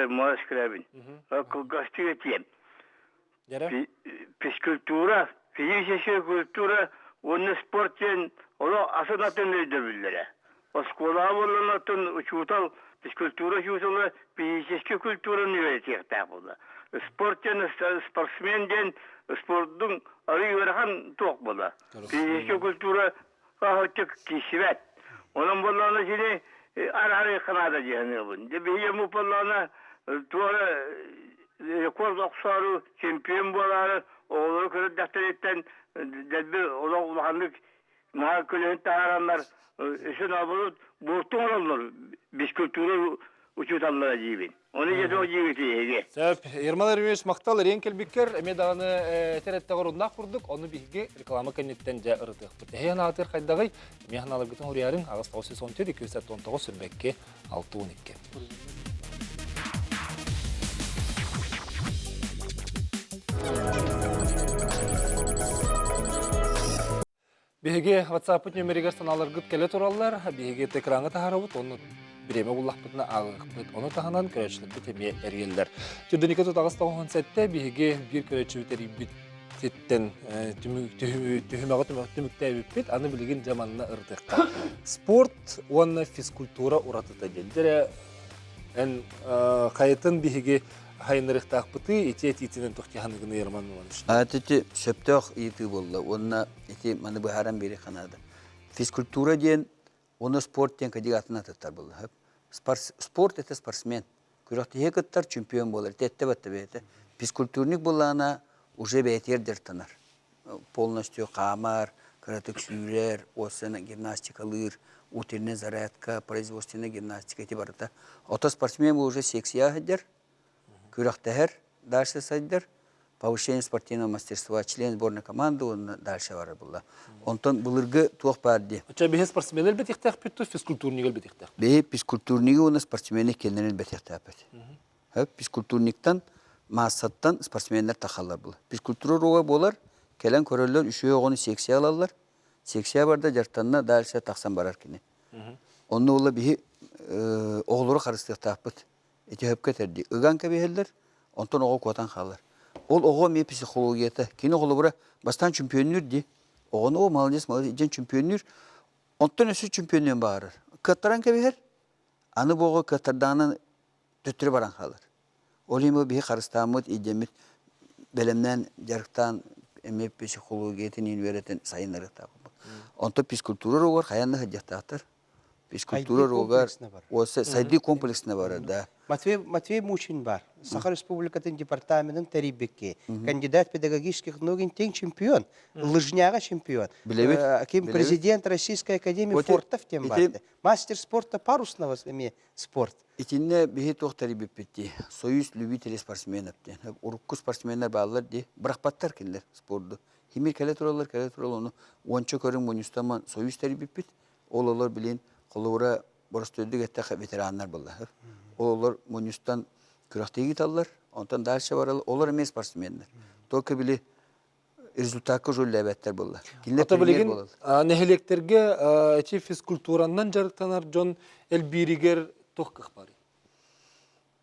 Мас Крабин. Кылгастык этиэм. Физкультура, физическая культура уонна спорт диэн олох атын атын өйдөбүллэрэ. Оскуолаҕа буоллун атын учуутал. Физкультура учуутала физическэй культураны үөрэтиэхтээх буолла. Спорт диэн спортсмен диэн спордун арый ыарахан туох буола. Физическэй культура хаһыччык киирсибэт. Онон буоллаҕына сини араарыахха наада диэхинэбин. Дьэ биһиги омук буоллаҕына туора рекорд охсоору чемпион буолаары оҕолору көрөрдөхтөрүттэн дэлби олох улаханнык наһаа көлөһүн таһаараннар өссө наоборот буорту оҥороллор физкультура учууталлара диибин. Ону дьэ туох диибит эһиги? Сөп. Ерман Еремеевич махтал эриэн кэлбиккэр эмиэ даҕаны этэр эттэҕэр оруннаах курдук, ону биһиги реклама кэнниттэн дьэ ырытыахпыт. Эһи анаатыр хайдаҕый? Эмиэ анааларгытын уруйарыҥ аҕыс 914 219 сүрбэкки 612. Биһиги WhatsApp-пыт нөмеригэр санааларгыт кэлэ тураллар. Биһиги экраҥҥа таһаарабыт, онно бириэмэ буллахпытына ааҕыахпыт. Ону таһынан көрөөччүлэрбит эмиэ эрийэллэр. Түрдэники тутаҕас тоҕуһун биһиги биир көрөөччүбүт эрийбит ситтэн түһүмэҕи түмүктээбиппит. Аны билигин дьэ манна ырытыахха. Спорт уонна физкультура уратыта диэн. Дьэ эн хайытын биһиги хайыннарыахтаахпытый ити этиитинэн туох дьаһаныгыный Роман Иванович? Ити сөптөөх ыйытыы буолла уонна ити маны быһааран биэриэххэ наада. Физкультура диэн уонна спорт диэн кадик атын атыттар буолла. Спорт это спортсмен. Күрэхтэһиигэ кыттар чемпион буолар. Тетте батта бэйэтэ. Физкультурник буоллаҕына уже бэйэтигэр дьарыктанар. Полностью хаамар, кыратык сүүрэр, уоссана гимнастикалыыр, утренняя зарядка, производственная гимнастика ити барыта. Ото спортсмен бу уже секция сылдьар, күрэхтэһэр, дальше сайдар, повышение спортивного мастерства, член сборной команды уонна дальше барар буолла. Онтон былыргы туох баар дии. Оччо биһи спортсменнар бэтихтээхпит ту физкультурник бэтихтээх. Биһи физкультурниги уонна спортсмены кеннерин бэтихтээхпит. Физкультурниктан, маассаттан спортсменнар тахаллар буолар. Физкультура уруога буолар, кэлэн көрөллөр, үчүгэй оҕону секция ылаллар. Секция барда дьартанна, дальше тахсан барар кини. Онно ула биһи оҕолору харыстыахтаахпыт. Ити хөпкө этэрдии. Ыган кэбиһэллэр, онтон оҕо куотан хаалар. Ол оҕо эмиэ психологията. Кини оҕолобура бастаан чемпионнүүр дии. Оҕону о молодец, молодец дьэн чемпионнүүр. Онтон өссө чемпионнүөн баҕарар. Кыаттаран кэбиһэр. Аны бу оҕо кыаттардаҕынан төттөрү баран хаалар. Ол иһин биһи харыстааммыт, идэммит бэлэмнээн, дьарыктаан эмиэ психологиятын үөрэтэн сайыннарыахтаахпыт. Онтон физкультура уруогар хайаан да сылдьыахтаахтар. Физкультура уруогар сайдыы комплексына барар да. Матвей, Матвей Мучин бар. Саха Республикатын департаментын тэрийбикки. Кандидат педагогических наук тең чемпион. Лыжняга чемпион. Билебит. Ким президент Российской академии фортов тем барды. Мастер спорта парусного эми спорт. Итиннэ биһи туох тэрийбиппит дии, Союз любителей спортсменов диэн. Урукку спортсменнар бааллар дии, бырахпаттар кинилэр спорду. Химир кэлэ тураллар, кэлэ тураллар, ону уонча көрүҥ мунньустаман Союз тэрийбиппит. Ол олор билин холобура боростуойдук эттэххэ ветераннар буолла. Ол олор мунньустан күрэхтэһии ыыталлар, онтон дальше бараллар, олор эмиэ спортсменнар. Только били результакка уже үлэлээбэттэр буолла. Кинилэр Ата премьер билигин буолаллар. нэһилиэктэргэ эти физкультуранан дьарыктанар дьон элбииригэр туох кыах барый?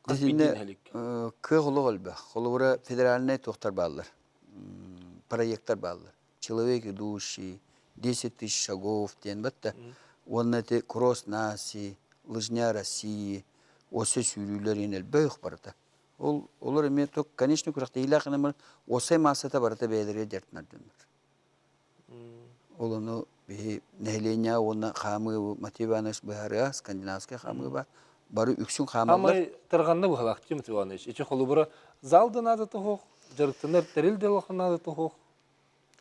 Хас биирдии Итиннэ нэһилиэк. кыах олох элбэх. Холобура, федеральнай туохтар бааллар, проекттар бааллар. Человек идущий, 10 тысяч шагов диэн батта. Уонна ити кросс нации, лыжня России, өссө сүүрүүлэр иһин элбэх барыта. Ол олор эмиэ то конечно күрэхтэһиилээх гынан уопсай маассата барыта бэйэлэригэр дьарыктанар дьоннор. Ол ону биһи нэһилиэнньэ уонна хаамыы Матвей Иванович быһаарыа скандинавскай хаамыы бар бары үксүн хаамаллар. Хамай тарҕанна быһалаах Тимофей Иванович. Ичи холобура зал да наада тоһуох, дьарыктанар тэрил да улахан наада тоһуох.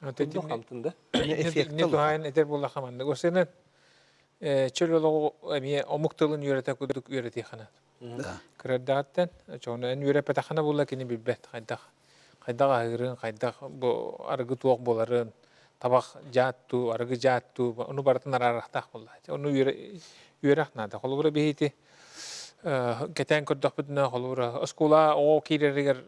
Онно хамтын да. Не туһаайан этэр буоллахха маннык. Осенен чөл олоҕу эмиэ омук тылын үөрэтэ курдук үөрэтиэххэ наада. Кырардаҕыттан чону эн үөрэппэтэххинэ буолла кини билбэт хайдах хайдах аһыырын, хайдах бу арыгы туох буоларын, табах дьаат дуу, арыгы дьаат дуу, ону барытын араарахтаах буолла. Ону үөрэх наада. Холобура биһити кэтээн көрдөхпүтүнэ, холобура оскуола оҕо киирэригэр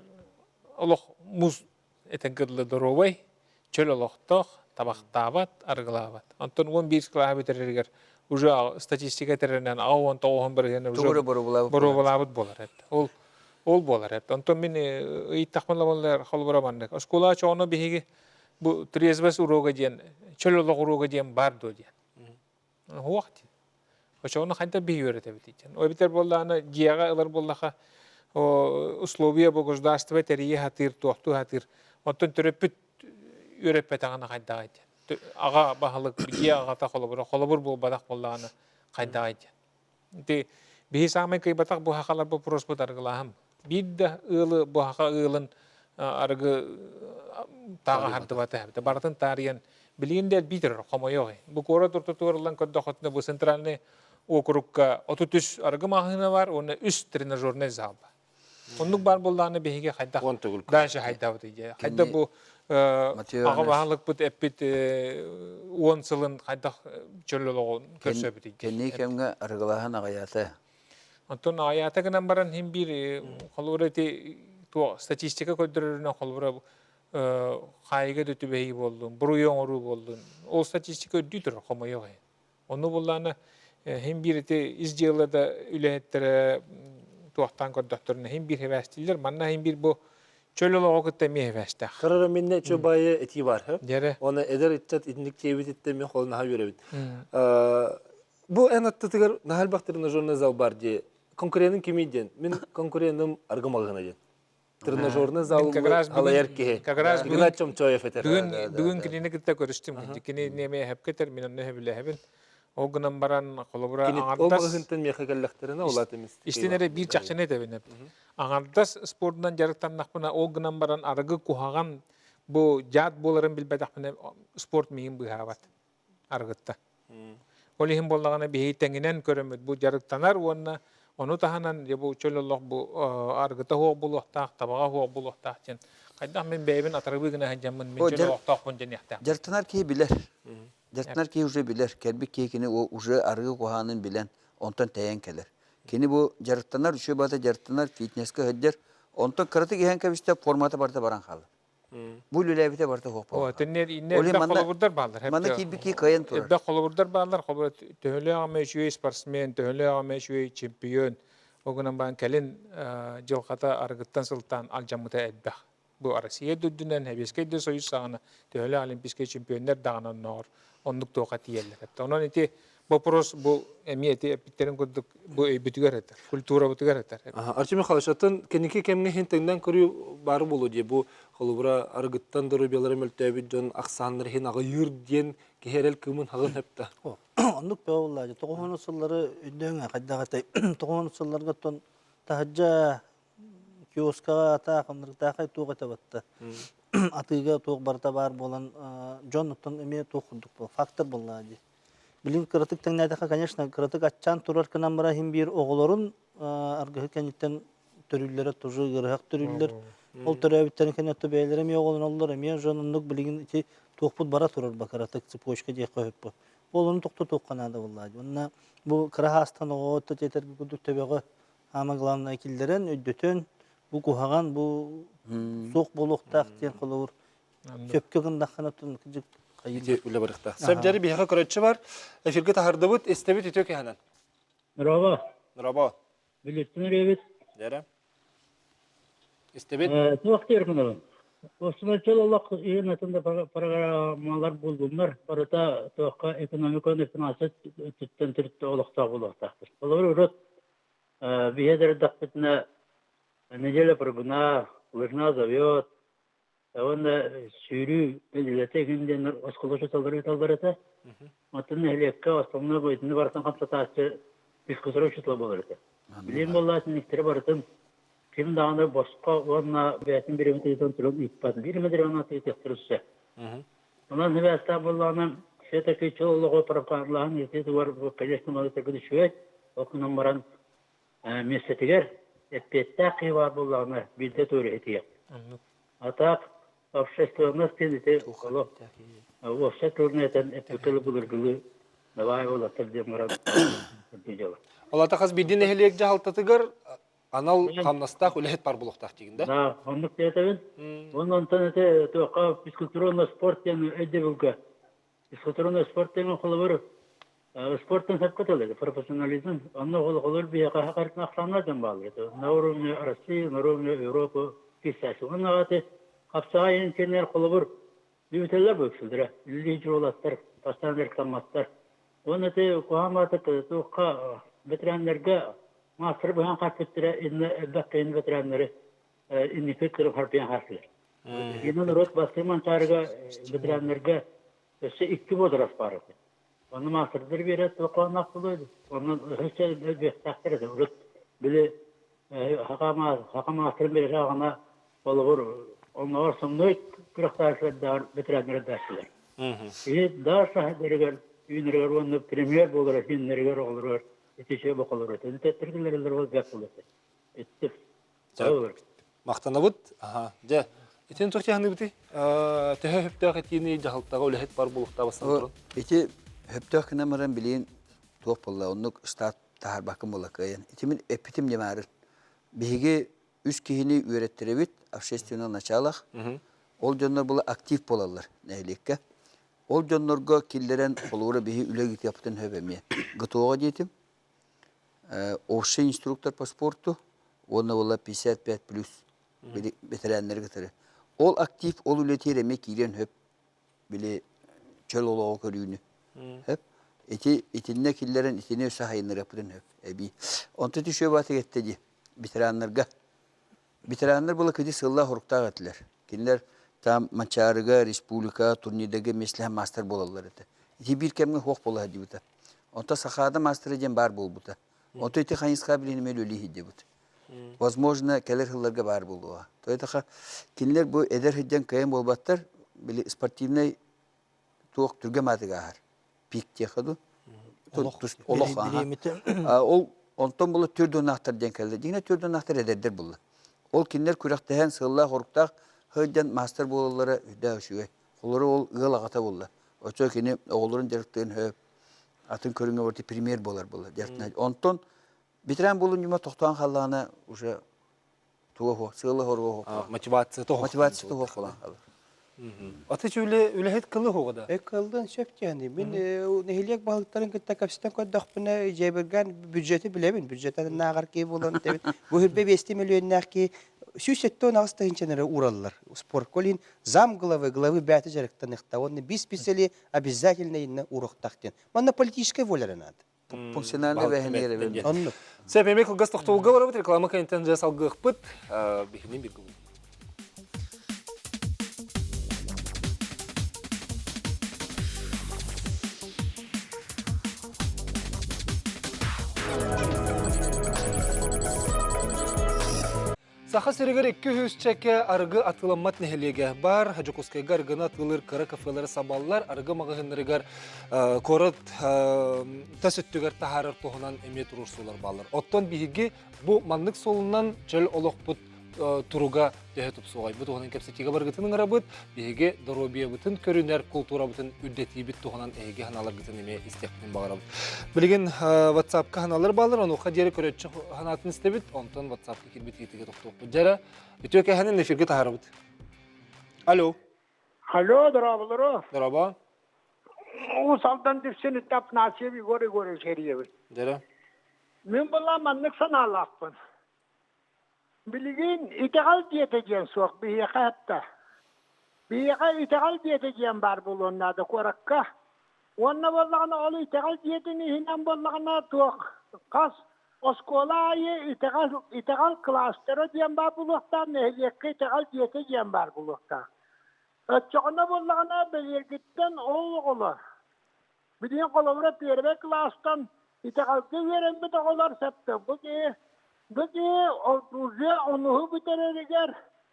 олох муз этэн кыдлы доруобай, чөл олохтоох, табахтаабат, арыгылаабат. Онтон 11 кылааһы бүтэрэригэр уже статистика тэринэн 69 бырыһыан уже боруобалаабыт буолар эт. Ол ол буолар эт. Онтон мин ыйыттахпын лабаллар холобура маннык. Оскуола чоҕоно биһиги бу трезвость уруога диэн, чөл олох уруога диэн бар дуо диэн. Уох диэн. Очоҕуна хайда биһи үөрэтэбит итин. О битер буоллаҕына дьиэҕэ ылар буоллаха условия бу государство тэрийи хатыыр, туохтуу хатыыр. Оттон төрөппүт үөрэппэтэҕинэ хайдаҕай диэн. Аҕа баһылык дьиэ аҕата холобура холобур буолбатах буоллаҕына хайдаҕай диэн. Ити биһи саамай кыйбатах бу хахалар боппуруоспут арыгылааһын. Биир да ыалы бу хаха ыалын арыгы тааҕа хардыбата эбитэ. Барытын таарыйан билигин да элбии турар хомойуох. Бу куорат ортотугар ылан көрдөхөтүнэ бу центральный округка 33 арыгы маҕаһыына бар уонна үс тренажерный зал бар. Оннук баар буоллаҕына биһиги хайдах дальше хайдабыт дии. Хайда бу аҕа баһылыкпыт эппит 10 сылын хайдах чөл олоҕун көрсөбүт дии. Кэнники кэмҥэ арыгылааһын аҕыйаата. Онтон аҕыйаата гынан баран иһин биир холобура ити статистика көрдөрөрүнэн холобура хаайыга да түбэһии буоллун, буруйу оҥоруу буоллун. Ол статистика үрдүү турар хомойуох иһин. Ону буллаана иһин биир ити ис дьыала да үлэһиттэрэ туохтаан көрдөхтөрүнэ иһин биир хэбээстииллэр. Манна иһин биир бу чөл олоҕу кытта эмиэ хэбээстээх. Кырара минне чөбайы этии бар. Дьэрэ. Оны эдэр ыччат итинник тиэбититтэн мен холун наһаа үөрэбит. Бу эн аттытыгар наһаа элбэх тренажерный зал бар дии. Конкурентым кимий диэн? Мин конкурентым аргы маҕаһыына диэн. Тренажерный зал халайар киһи. Как раз Игнат Чомчоев этэр. Бүгүн бүгүн кинини кытта көрүстүм. Кини неме хэпке кетер, мин онно хэбилэһэбин. Ол гынан баран холобура аҥардас Ол маҕаһыынтан миэхэ кэллэхтэринэ улаат эмис. Истин эрэ биир чахчыны этэбин. Аҥардас спордунан дьарыктаннахпына ол гынан баран арыгы куһаҕан бу дьаат буоларын билбэтэхпинэ спорт миигин быыһаабат арыгытта. Ол иһин буоллаҕына биһиги тэҥинэн көрөммүт бу дьарыктанар уонна ону таһынан дьэ бу чөл олох бу аргыта суох буолуохтаах, табаҕа суох буолуохтаах диэн хайдах мин бэйэбин атарыбыы гына сылдьаммын мин чөл олохтоохпун диэниэхтээх. Дьарыктанар киһи билэр. Дьарыктанар киһи уже билэр. Кэлбит киһи кини уже арыгы куһаанын билэн онтон тэйэн кэлэр. Кини бу дьарыктанар, үчүгэй баҕата дьарыктанар, фитнескэ сылдьар. Онтон кыратык иһэн кэбистэ формата барыта баран хаалар. Бу үлэлээбитэ барыта суох буолла. Тэннер инне элбэх холобурдар бааллар. Манна киирбит киһи кыайан турар. Элбэх холобурдар бааллар. Холобур төһөлөөх эмэ үчүгэй спортсмен, төһөлөөх эмэ үчүгэй чемпион. Ол гынан баран кэлин дьылҕата арыгыттан сылтаан алдьаммыта элбэх. Бу Россия үрдүнэн, Сэбиэскэй да Союз саҕана төһөлөөх олимпийскай чемпионнар даҕаны оннооҕор оннук туохха тиийэллэр. Онон ити вопрос бу эмиэ ити эппиттэрин курдук бу өйбүтүгэр этэр, культурабытыгар этэр. Артем Михайлович, оттон кэнники кэмҥэ иһин тэҥнэн көрүү баар буолуо дии. Бу холобура арыгыттан доруобуйалара мөлтөөбүт дьон ахсааннара иһин аҕыйыыр диэн киһи эрэл кыымын хаҕын хөптө. Оннук бөҕө буоллаа. Тоҕуһуну сыллары өйдөөн хайдах этэй? Тоҕуһуну сылларга оттон таһырдьа киоскаҕа атаах, ынырыктаахай туох этэ батта. Атыыга туох барыта баар буолан дьон оттон эмиэ туох курдук фактор буоллаа дии. Билин кыратык тэҥнээтэххэ, конечно, кыратык аччаан турар гынан баран иһин биир оҕолорун аргыһы кэнниттэн төрүүллэрэ тоже ыарыһах төрүүллэр. Ол төрөөбүттэрин кэннэ бэйэлэрэ эмиэ оҕолоноллор, эмиэ дьон оннук билигин ити туохпут бара турар ба кыратык цепочка диэххэ сөп. Ол ону тохтотуохха наада буоллаа. Уонна бу кыра хаастан оҕоҕо тэтэргэ курдук төбөҕө Самое главное киллэрэн, өйдөтөн, бу куһаҕан, бу суох буолуохтаах диэн холобур сөпкө гыннаххына кыдьык Ити үлэ барыахтаах. Сөп биһиэхэ көрөччү бар. Эфиргэ таһардыбыт, истэбит үтүө киһинэн. Нороба. Нороба. Билиттин өрөбүт. Дәрэ. Истэбит. Туох диир гынабын. Осунан чөл олох иһин атын да программалар буллуннар. Барыта туохха экономика финанса өттүттэн төрүттэ олохтоох буолуохтаахпыт. Холобур, урут биһиэ эрдэхпитинэ неделя прыгуна, лыжна зовет, уонна сүүрүү үлэтэ күн диэн оскуола учууталлара ыыталлар этэ. Оттон нэһилиэккэ основной быйтыны барытын хамсатааччы физкультура учуутала буолар этэ. Билигин буоллааччы никтэри барытын ким даҕаны босхо уонна бэйэтин бириэмэтин ыытан туран ыыппат. Биир эмэ древнэ тыытыахтар өссө. Онон сибээстээх буоллаҕына, все-таки чөл олоҕу пропагандалааһын ыытыы тугар, конечно, маны үчүгэй. Ол гынан баран миэстэтигэр эппиэттээх киһи баар буоллаҕына, биирдэ туора итиэх. А так, общественность диэн ити олох уопсай тылынан этэн былыргылыы давай уолаттар диэн баран дьыала. Ол ата хас биирдии нэһилиэк дьаһалтатыгар анал хамнастаах үлэһит бар буолуохтаах диигин да? Да, оннук диэтэбин. Уонна онтон ити туохха физкультурно спорт диэн өйдөбүлгэ физкультурно спорт диэн холобур спорттан сөпкө тыл профессионализм онно холобур биһиэхэ хартын ахсааннар дьон бааллар на уровне России, на уровне Европы киирсээччи. Уонна ати хапсаҕай инженер холобур любителлэр бу үксүлэрэ. Үлэлии дьуолаттар, бастаан рекламаттар. Уонна ити куһаҕан баатык туохха ветераннарга маастары быһан хаалбыттара иннэ элбэх киһини ветераннары инники кырып харбыйан хааллылар. Инна норуот бастыҥ мансаарыга ветераннарга өссө икки буодрас баар этэ. Онно маастардар биэрэр туоххааннаах буолуой? Онно өссө элбэхтээхтэр этэ. Урут били саха маастарын биэрэр аҕана холобур оннооҕор сомной күрэхтэһээччилэрдээҕэр ветераннар эрдээччилэр. Киһи даа саһардарыгар үүнэригэр уонна премьер буолара сиэннэригэр оҕолоругар ити үчүгэй боколор этэ. Тэттэргилэрилэр ол бэрт буолар этэ. Иттик. Махтанабыт. Аха. Дьэ, итин туох дьаһаныбытый? Төһө хөптөөх этиини дьаһалтаҕа үлэһит бар буолуохтаабастан туран? Ити хөптөөх гынан баран билигин туох буолла, оннук штат таһаарбаккын буолла кыайан. Ити мин эппитим дьамаарыр. Биһиги үс киһини үөрэттэрэбит общественных началах. Ол дьоннор була актив буолаллар нэһилиэккэ. Ол дьоннорго киллэрэн холобура биһи үлэ ыытыахпытын сөп эмиэ. ГТО-ҕа диэтим. Общий инструктор по спорту уонна була 55 плюс бэтэрээннэри кытары. Ол актив ол үлэтигэр эмиэ киириэн сөп. Били чөл олоҕу көрүүнү. Сөп. Ити итиннэ киллэрэн итини өссө хайыннарыахпытын сөп эбии. Онто түшүө баатык этте дии ветераннарга. Ветераннар была кыди сыллаах уруктаах этилэр. Кинилэр там Манчаарыга, республика турнирдарга миэстэлэһэн маастар буолаллар этэ. Ити биир кэмҥэ суох буола сылдьыбыта. Онто Сахаада маастара диэн баар буолбута. Онто ити хайысха билин эмиэ үлэлии сылдьыбыт. Возможно, кэлэр сылларга баар буолуоҕа. То кинилэр бу эдэр сылдьан кыайан буолбаттар, били спортивнай туох түргэн аатыга ааһар. Пик диэххэ дуу. Олох Ол онтон була түрдунаахтар диэн кэллэ. Дьиҥэ түрдунаахтар эдэрдэр булла. Ол кинилэр күрэхтэһэн сыаллаах-оруктаах сылдьан маастар буолаллара үрдээх үчүгэй. Холору ол ыал аҕата буолла. Оччо кини оҕолорун дьарыктыан сөп, атын көрүҥҥэ барыта премьер буолар буолла. Онтон ветеран буолун ньыма тохтоон хааллаҕына уже туга суох, сыала суох. Мотивация тоһох. Мотивация тоһох буолан хаалар. Аты үлэ үлэһит кылы хоҕо да? Кылдын сөп диэни. Мин нэһилиэк баһылыктарын кытта кэпсэтэн көрдөхпүнэ, дьиэбиргэн бюджети билэбин. Бюджеттан нааҕар киһи буолан тэбин. Бу хүрбэ биэсти миллионнаах киһи 178 тыһыынчаны уураллар. Спортка олин зам главы, главы бэйэтэ дьарыктаныхта. Уонна бис специали обязательно инна уруохтаах диэн. Манна политическая воля надо. Функциональный бэһинигэр Оннук. Сөп, эмиэ кылгас тохтобулга барабыт, реклама кэнниттэн дьэ салгыахпыт. Биһини бир Саха сиригэр 200 чэкэ арыгы атыыламмат нэһилиэгэ баар. Дьокуускайга арыгыны атыылыыр кыра кафелары сабаллар, арыгы маҕаһыыннарыгар куорат тас өттүгэр таһаарар туһунан эмиэ туруорсуулар бааллар. Оттон биһиги бу маннык суолунан чөл олохпут туруга төһө тупсуоҕай? Бу туһунан кэпсэтиигэ барыгытын ыҥырабыт. Биһиги доруобуйабытын көрүнэр култуурабытын үрдэтиибит туһунан эһиги ханааларгытын эмиэ истиэхпитин баҕарабыт. Билигин WhatsApp-ка ханаалар бааллар, онуоха диэри көрөөччү ханаатын истэбит, онтон WhatsApp-ка киирбит ыйытыыга тохтуохпут. Дьэрэ, үтүө кэһэнин эфиргэ таһаарабыт. Алло. Алло, дорооболоро. Дорообо. Уус Алдан Дүпсүн Афанасьев Егор Егорович эрийэбин. Дьэрэ. Мин була маннык санаалаахпын. Билигин итэҕэл диэтэ диэн суох биһиэхэ хатта. Биһиэхэ итэҕэл диэтэ диэн баар буолуон наада куоракка. Уонна буоллаҕына ол итэҕэл дьиэтин иһинэн буоллаҕына туох хас оскуола аайы итэҕэл итэҕэл кластера диэн баар буолуохтаах, нэһилиэккэ итэҕэл дьиэтэ диэн баар буолуохтаах. Оччоҕуна буоллаҕына бэлиэргиттэн ол оҕолор Билигин холобура первый кылаастан итэҕэлгэ үөрэммит оҕолор сөптөөх. Бу киһи бу киһи уже онуһу бүтэрэригэр,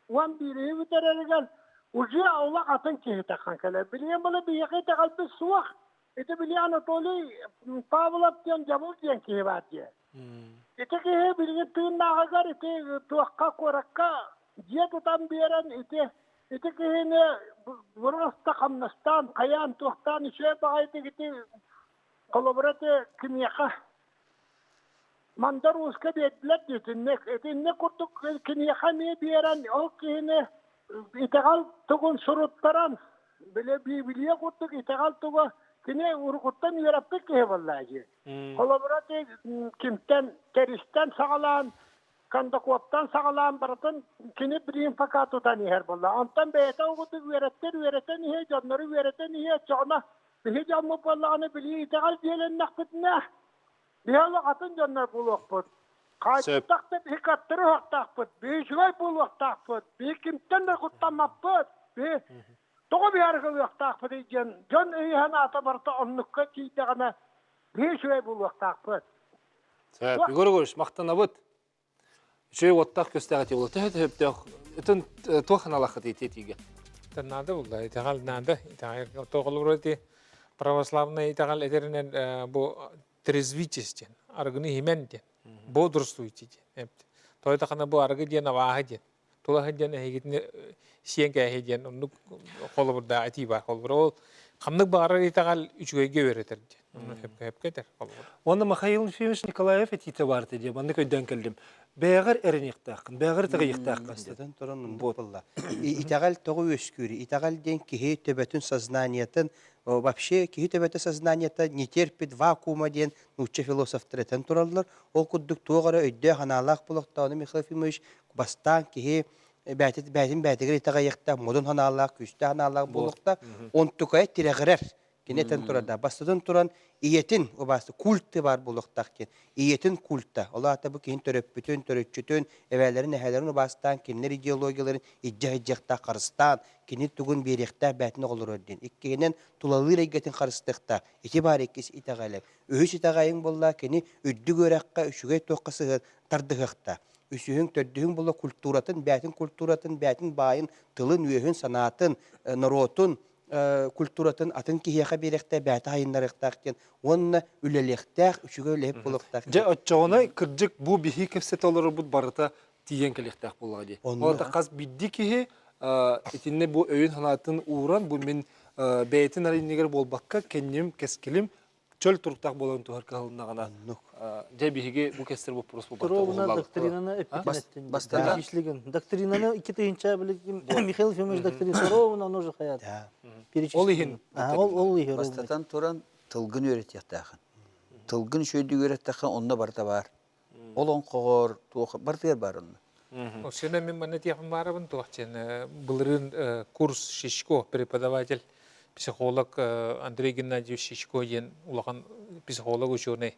11-и бүтэрэригэр уже олох атын киһи таххан кэлэр. Билигин була биһиэхэ итэҕэлбит суох. Ити били Анатолий Павлов диэн дьабыл диэн киһи баар диye. Ити киһи билигин тыыннааҕыгар ити туохха куоракка дьиэ тутан биэрэн ити ити киһини просто хамнастаан хайаан туохтаан үчүгэй баҕайытык ити холобура ити киниэхэ Мандар Ууска биэрдилэр дии итинник итинник курдук киниэхэ эмиэ биэрэн ол киһини итэҕэл тугун суруттаран били Библия курдук итэҕэл туга кини урукуттан үөрэппит киһи буоллаа дии Холобура, кимтэн Тэристэн саҕалаан, Кондакоптан саҕалаан барытын кини билигин пока тутан иһэр буолла. Онтон бэйэтэ оҕоту үөрэттэр, үөрэтэн иһэ, дьоннору үөрэтэн иһэ, оччоҕуна Биһи дьоммут буоллаҕына билии итэҕэл дьиэлэннэхпитинэ, биһи олох атын дьоннор буолуохпут. Хааччах да биһи каттары уһахтаахпыт, биһи үчүгэй буолуохтаахпыт, биһи кимтэн да куттаммаппыт, биһи тоҕо биһи арыгылыахтаахпытый диэн дьон өйө-санаата барыта оннукка тиийдэҕинэ биһи үчүгэй буолуохтаахпыт. Сөп, Егор Егорович, махтанабыт. Үчүгэй уоттаах көстөөх этии буолла. Төһө төһөптөөх ытын туох аналааххыт ити этиигэ? Наада булла, итэҕэл наада. Итэҕэл тоҕолоро ити православнай итэҕэл этэринэн бу трезвитесь диэн, арыгыны иһимэн диэн, бодрствуйте диэн. Тоойдоххуна бу арыгы диэн абааһы диэн. Тула диэн эһигитини сиэн кээһи диэн оннук холобурдаах этии баар. Холобур ол ханнык баҕарар итэҕэл үчүгэйгэ үөрэтэр диэн. Онно сөпкө сөпкө этэр холобур. Уонна Михаил Ефимович Николаев этиитэ баар этэ диye маннык өйдөөн кэллим. Бэйэҕэр эрэниэхтээххин, бэйэҕэр итэҕэйиэхтээххин диэн. Бастатан туран оннук буолла. Итэҕэл тоҕо үөскүүр? Итэҕэл диэн киһи төбөтүн сознаниетын, вообще киһи төбөтө сознаниета не терпит вакуума диэн нуучча философтара этэн тураллар. Ол курдук туох эрэ өйдөөх-санаалаах буолуохтааҕына Михаил Ефимович бастаан киһи бэйэтин бэйэтин бэйэтигэр итэҕэйиэхтээх, модун санаалаах, күүстээх санаалаах буолуохтаах. Онтукайа тирэҕирэр. Кини этэн турар да, бастатан туран ийэтин убаасты культы баар буолуохтаах диэн. Ийэтин культа. Ол аата бу киһин төрөппүтүн, төрүччүтүн, эбээлэрин, эһээлэрин убаастаан, кинилэр идеологияларын илдьэ сылдьыахтаах, харыстаан, кини тугун биэриэхтээх бэйэтин оҕолоругар диэн. Иккиһинэн, тулалыыр эйгэтин харыстыахтаах. Ити баар иккис итэҕэлэ. Үһүс итэҕэйиҥ буолла, кини үрдүк үөрэххэ, үчүгэй туохха сыһыан тардыһыахтаах. Үсүһүҥ, төрдүһүҥ буолла культуратын, бэйэтин культуратын, бэйэтин баайын, тылын, үөһүн, санаатын, норуотун культуратын атын киһиэхэ биэриэхтээх, бэйэтэ сайыннарыахтаах диэн уонна үлэлиэхтээх, үчүгэй үлэһит буолуохтаах. Дьэ, оччоҕуна кырдьык бу биһи кэпсэтэ олорорбут барыта тиийэн кэлиэхтээх буоллаҕа дии. Ол хас биирдии киһи итиннэ бу өйүн-санаатын ууран, бу мин бэйэтин эрэ буолбакка, кэнним, кэскилим чөл туруктаах буолан туһар кыһалыннаҕына дьэ биһиги бу кэстер боппуруос Туруобуна доктринаны эппитин эттин. Доктринаны икки тыһыынча билигин Михаил Ефимович доктрина ровно ону же хаят. Ол иһин ол ол иһин Бастатан туран тылгын үөрэтиэхтээхин. Тылгын үчүгэйдик үөрэттэххэ онно барыта баар. Олоҥхоҕор туох барытыгар баар онно. Сена мин манна этиэхпин баарабын туох диэн былырыын курс Шишко преподаватель психолог Андрей Геннадьевич Шишко диэн улахан психолог ученый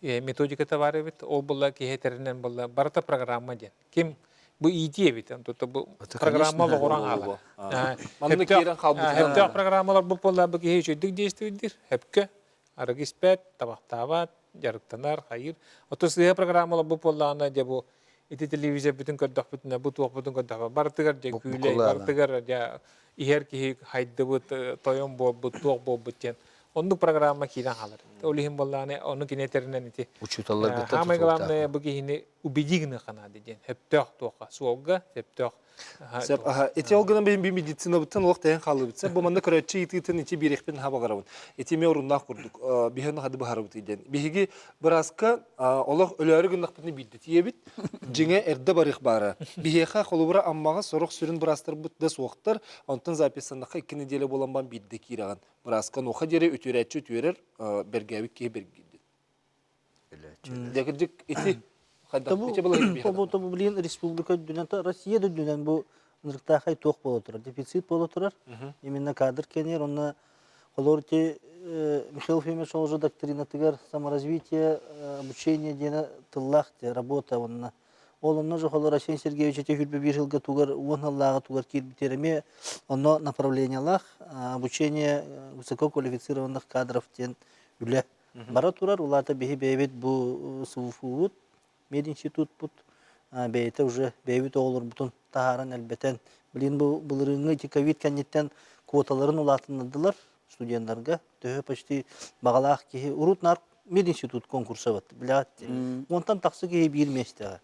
методиката баар эбит. Ол буолла киһи этэринэн буолла барыта программа диэн. Ким бу иитии эбит. Бу программа олоҕуран хаалар. Манна киирэн хаалбыт. Хөптөөх программалар бу буолла бу киһи үчүгдүк действуйдир. Хөпкө арыгы испэт, табахтаабат, дьарыктанар, хайыыр. Оттон сыыһа программалар бу буоллаҕына дьэ бу ити телевизорбытын көрдөхпүтүнэ, бу туохпутун көрдөхпүтүнэ барытыгар дьэ күүлэй, барытыгар дьэ иһэр киһи хайдыбыт, тойон буолбут, туох буолбут диэн оннук программа киирэн хаалар. Ол иһин буоллаҕына ону кини этэринэн ити учууталларгыттан Самое главное бу киһини убеди гыныахха диэн сөптөөх туохха суолга сөптөөх Сөп, аха. Ити ол гынан бэйэм медицинабыттан олох тэйэн хааллыбыт. Сеп, бу манна көрөөччү ыйытыытын ити биэриэхпин наһаа баҕарабын. Ити эмиэ оруннаах курдук. Биһи ону хады быһаарабыт диэн. Биһиги бырааска олох өлөөрү гыннахпытына биирдэ тиийэбит. Дьиҥэ эрдэ барыах баара. Биһиэхэ холобура Аммаҕа сорох сүрүн быраастарбыт да суохтар. Онтон записаннахха 2 неделя буолан баран биирдэ киирэҕин. Бырааска онуоха диэри үтүөрээччи үтүөрэр, бэргээбит киһи бэргиир. Дьэ кырдьык ити хайдах ити былыр Тобу тобу блин республика үрдүнэн Россия да үрдүнэн бу ынырыктаахай туох буола турар дефицит буола турар именно кадр кэнэр онно холор ити Михаил Ефимович уже доктринатыгар саморазвитие обучение диэн тыллаах работа онно ол онно же холор Арсений Сергеевич ити хүрбэ биир сылга тугар уон сыллааҕы тугар киирбитер эмиэ онно направлениялаах обучение высококвалифицированных кадров диэн үлэ Бара турар, улаата биһи бэйэбит бу СВФУ-бут, мединститутпут бэйэтэ уже бэйэбит оҕолорбутун таһааран элбэтэн, блин бу былырыыҥҥы ити ковид кэнниттэн квоталарын улаатыннардылар студеннарга, төһө почти баҕалаах киһи урут наар мединститут конкурса бат, билэҕит Онтон тахсы киһи биир миэстэҕэ.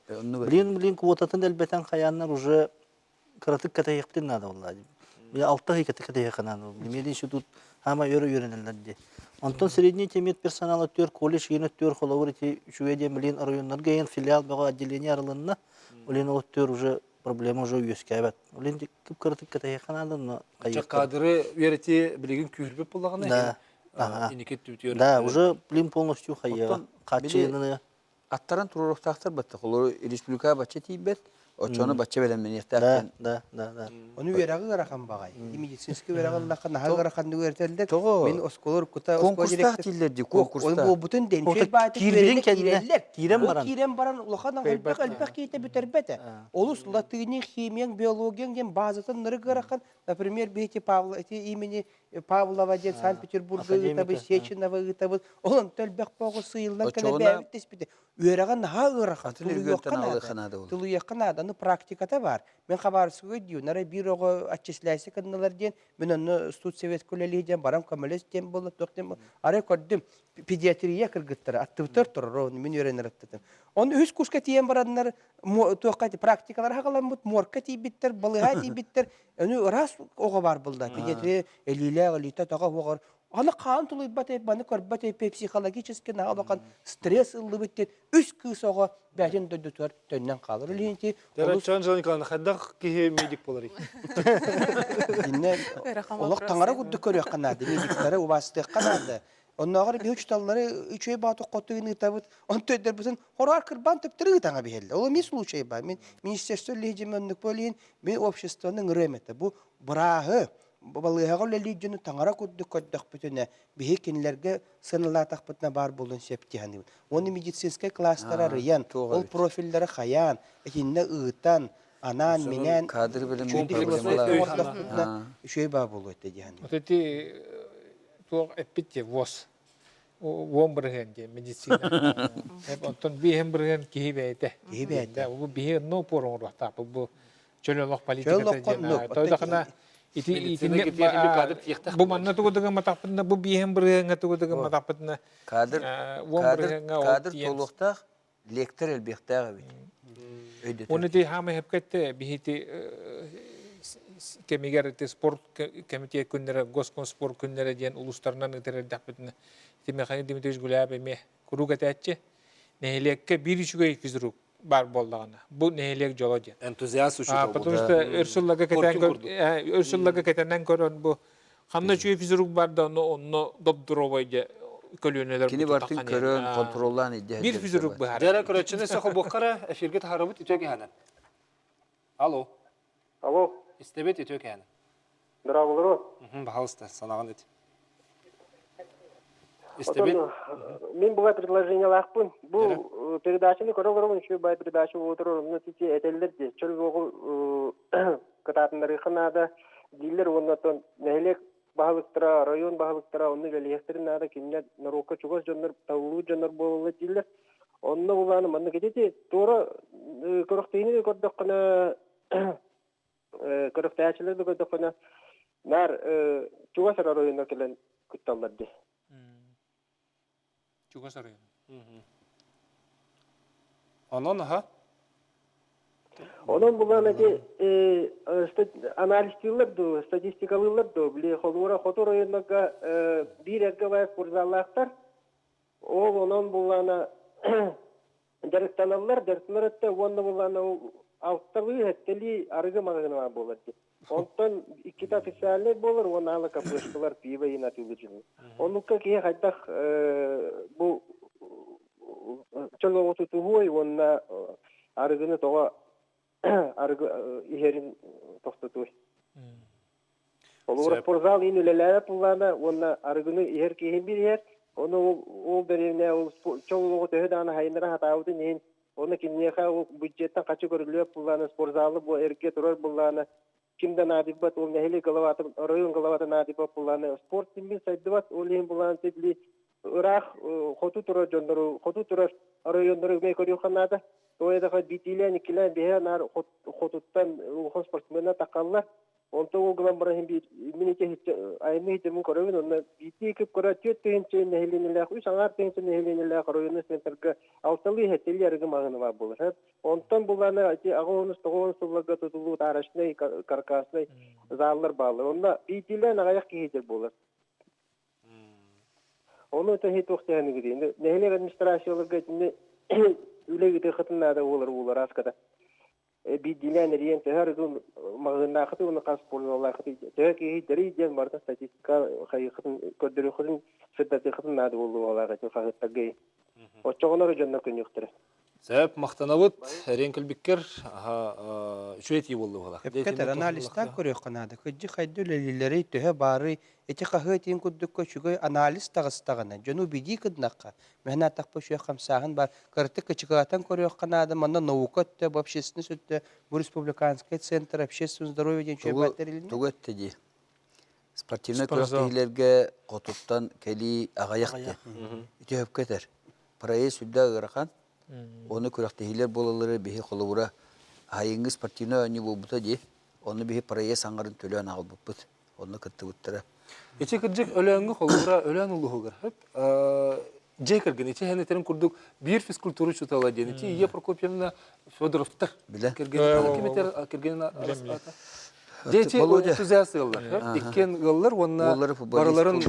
Блин, блин квотатын элбэтэн хайааннар уже кыратык кэтэһиэхпитин наада буолла. Алта ый кэтэһиэххэ наада. Мединститут хаама өр үөрэнэллэр дии. Онтон средний темет персонала өттүгэр колледж иин өттүгэр холобур ити үчүгэй диэн билин оройуоннарга иин филиал бөҕө отделение арылынна. Олен ол өттүгэр уже проблема уже үөскээбэт. Олен кып-кыратык кэтэһиэххэ наада, но кадры үөрэтии билигин күүһүрбүт буоллаҕына Да. иники түтүөр Да, уже блин полностью хайыаҕа. Хааччыйыныны. Аттаран туруоруохтаахтар батта. Холору республика бачча тиийбэт, оччону бачча бэлэмнэниэхтээх Да, диэн. да, да, да. Ону үөрэҕи ыарахан баҕай. Медицинский үөрэҕи ыллахха наһаа ыараханнык үөрэтэллэр. Тоҕо? Мин оскуола уруккута оскуола Конкурстаах директор дииллэр дии, Ол конкурстаах. буолбутун дэн Ол үчүгэй баайдык киирбитин үөрэнэ кэннэ, киирэллэр. киирэн Ол баран. киирэн баран улахан элбэх элбэх киһитэ бүтэрбэтэ. Олус латыни, химияң, биологияң диэн базатын нырык ыарахан. Например, биһити Павла ити имени Павлова диэн Санкт-Петербурга ыытабыт, Сеченова ыытабыт. Ол онто элбэх боҕу сыйыллан кэлэ бэйэбит теспите. Үөрэҕэ наһаа ыарахан, Атын үргүөнтэн тулуйуохха аҕалыахха наада. наада буолар. Тулуйуохха наада. Аны практиката бар. Мен Хабаровскайга дии, нара биир оҕо отчисляйся кынналар диэн, мен онно студсовет үлэлии диэн баран көмөлөс диэн буолла, туох диэн буолла. Арай көрдүм, педиатрия кыргыттара аттыбытыгар турар, мин үөрэнэр аттытым. Оны үс курска тиийэн бараннар, туохха практикалар хаҕаламмыт, морка тиийбиттэр, балыыһа тиийбиттэр, Аны ыраас оҕо баар буолла. Педиатрия элиилээх элиитэ тоҕо уоҕар аны хаан тулуйбат маны көрбөт психологически наһаа улахан стресс ыллыбыт диэн үс кыыс оҕо бэйэтин дойдутугар төннөн хаалар. Ол иһин ити олус Чон Жан Николаевна, хайдах киһи медик буоларый? Инне олох таҥара курдук көрүөххэ наада, медиктары убаастыахха наада. Оннооҕор биһи учуталлары үчүгэй баатык хотугун ыытабыт, онто өйдөрбүтүн хороар кырбаан төптөрү ыытаҥа биһэллэр. Ол эмиэ случай баар. Мин министерство үлэһитим оннук буолуйун, мин обществоны ыҥырыам этэ. Бу бырааһы, балыыһаҕа үлэлиир дьону таҥара курдук көрдөхпүтүнэ, биһи кинилэргэ сыаналаатахпытына баар буолуон сөп дии саныыбын. Уонна медицинскэй класстары арыйан, ол профиллары хайаан, итиннэ ыытан, анаан-минээн Кадры бэлэмнүүр үчүгэйдик проблемалар. философия оҥордохпутуна үчүгэй баа буолуо этэ дии саныыбын. Вот эти туох эппит дии ВОЗ 10% диэн медицина. Онтон 5% киһи бэйэтэ. Киһи бэйэтэ. Бу биһи онно опор оҥоруохтаахпыт. Бу чөл олох политиката диэн. Тойдохына ити итинник бу манна тугу да гымматахпытына бу 5%-ҥа тугу да гымматахпытына Кадр кадр кадр толуохтаах лектор элбиэхтээх эбит. Өйдөтөр. Оны ти хаама хепкетте бихити кэмигэр ити спорт комитет күннэрэ, госкомспорт күннэрэ диэн улустарынан ытыр эрдэхпитинэ ити Михаил Дмитриевич Гуляев эмиэ куруук этээччи. Нэһилиэккэ биир үчүгэй физрук баар буоллаҕына, бу нэһилиэк дьоло диэн. Энтузиаст учуутал Потому что өр сылларга кэтээн өр сылларга кэтэнэн көрөн бу Ханна үчүгэй физрук бар да онно онно доп-здоровай дьэ көлүөнэлэр Кини бартын көрөн, контроллаан идде Бир физрук быһаар. Дьэрэ көрөччүнү сөхө буоххара эфирге таһарабыт үтүө киһэнэн. Алло. Алло. Истэбит үтүө киһэнэн. Здравствуйте. Пожалуйста, санаҕын ит. Истэбит. Мин була предложениялаахпын. Бу передачаны көрө олоробун, үчүгэй бай передача буолутур, онно тити этэллэр дии. Чөл буоҕу кытаатыннарыахха наада дииллэр уонна оттон нэһилиэк баһылыктара, оройуон баһылыктара онно үлэлиэхтэрин наада, кинилэр норуокка чугас дьоннор, талылыы дьоннор буолаллар дииллэр. Онно булааны маннык ити туора көрөхтөһүнү көрдөххүнэ көрөхтөөчүлэр да көрдөххүнэ наар чугас эрэ оройуоннар кэлэн кытталлар дии. Чугас оройуон. Онон аха Онон булан эти анализтыыллар дуу, статистикалыыллар дуу, били холуура хоту оройуоннарга биир эргэ баар спортзаллаахтар. Ол онон буллаана дьарыктаналлар, дьарыктанар өттө уонна буллаана ол алталыы, сэттэлии арыгы маҕаһыына баар буолар дии. Онтон иккитэ официальнай буолар уонна ала кафешкалар пиво иһин атыылыыр дьон. Оннукка киһи хайдах бу чөл оҕу тутуһуой уонна арыгыны тоҕо арыгы иһэрин тохтотуой. Холобура спортзал иһин үлэлээбэт буоллаҕына уонна арыгыны иһэр киһи биир иһэр, ону ол дэриэбинэ ол чөл олоҕу төһө даҕаны хайыннара сатаабытын иһин Уонна киниэхэ ол бюджеттан хачы көрүллүбэт буллаана, спортзалы бу эргэ турар буллаана, ким да наадыйбат, ол нэһилиэк головата, оройуон головата наадыйбат буллаана, спорт син сайдыбат, ол иһин буллаана били ыраах хоту турар дьоннору, хоту турар оройуоннары эмиэ көрүөххэ наада. Тоҕо диэтэххэ биирдиилээн, иккилээн, биһиэхэ наар хотуттан улахан спортсменнар таххаллар. Онтон ол гынан баран иһин биир мин ити айымньы иһитимин көрөбүн онно биирдии кып кыра 4 тыһыынча нэһилиэнньэлээх, 3,5 тыһыынча нэһилиэнньэлээх оройуонун центрга алталыы сэттэлии арыгы маҕаһыына баар буолар. Онтон буллаана ити 89 сылларга тутуллубут арочнай, каркасный заллар бааллар. Онно биирдиилээн аҕыйах киһи буолар. Ону это туох дэһэниги нэһилиэк администрацияларга итини үлэ ыытыаххытын наада буолар уулар ааската. Биирдиилээн эрийэн төһө арыгы маҕаһыыннааххытый уонна хас пользовалааххытый төһө киһи дэрий диэн барыта статистика хайыаххытын көрдөрүөххүтүн сырдатыаххытын наада буолуоҕалаах ити хаһыаттарга. Оччоҕуна эрэ дьоннор көнньүөхтэрэ. Сөп, махтанабыт. Эриэн кэлбиккэр аха үчүгэй этии буолла буолла. Эпкэтэр анализтаан көрүөххэ наада. Кырдьык хайда үлэлииллэрий, төһө баарый, ити хаһыат иһин курдукка үчүгэй анализ таҕыстаҕына, дьону убедии гыннахха, мэһэн ааттахпа үчүгэй хамсааһын баар. Кыратык кычыкылатан көрүөххэ наада, манна наука өттө, бу общественность өттө, бу республиканскай центр общественного здоровья диэн үчүгэй баар тэрилиннэ. Тугу этте дии? Спортивнай күрэхтэһиилэргэ хотуттан кэлии аҕыйах диэн. Ити сөпкө этэр. Проезд сүрдээх ыарахан. Ону күрэхтэһиилэр буолаллара биһи холобура аһайыҥҥы спортивнай оонньуу буолбута дии. Ону биһи проезд аҥарын төлөөн аҕалбыппыт. Онно кыттыбыттара. Ити кырдьык Өлөөҥҥө холобура Өлөөн улууһугар хөп дьиэ кэргэн ити иһэн этэрин курдук биир физкультура учуутала диэн ити Ия Прокопьевна Федоровтар кэргэнин ким этэр кэргэнин аата Дети энтузиаст ыаллар иккиэн ыаллар уонна барыларын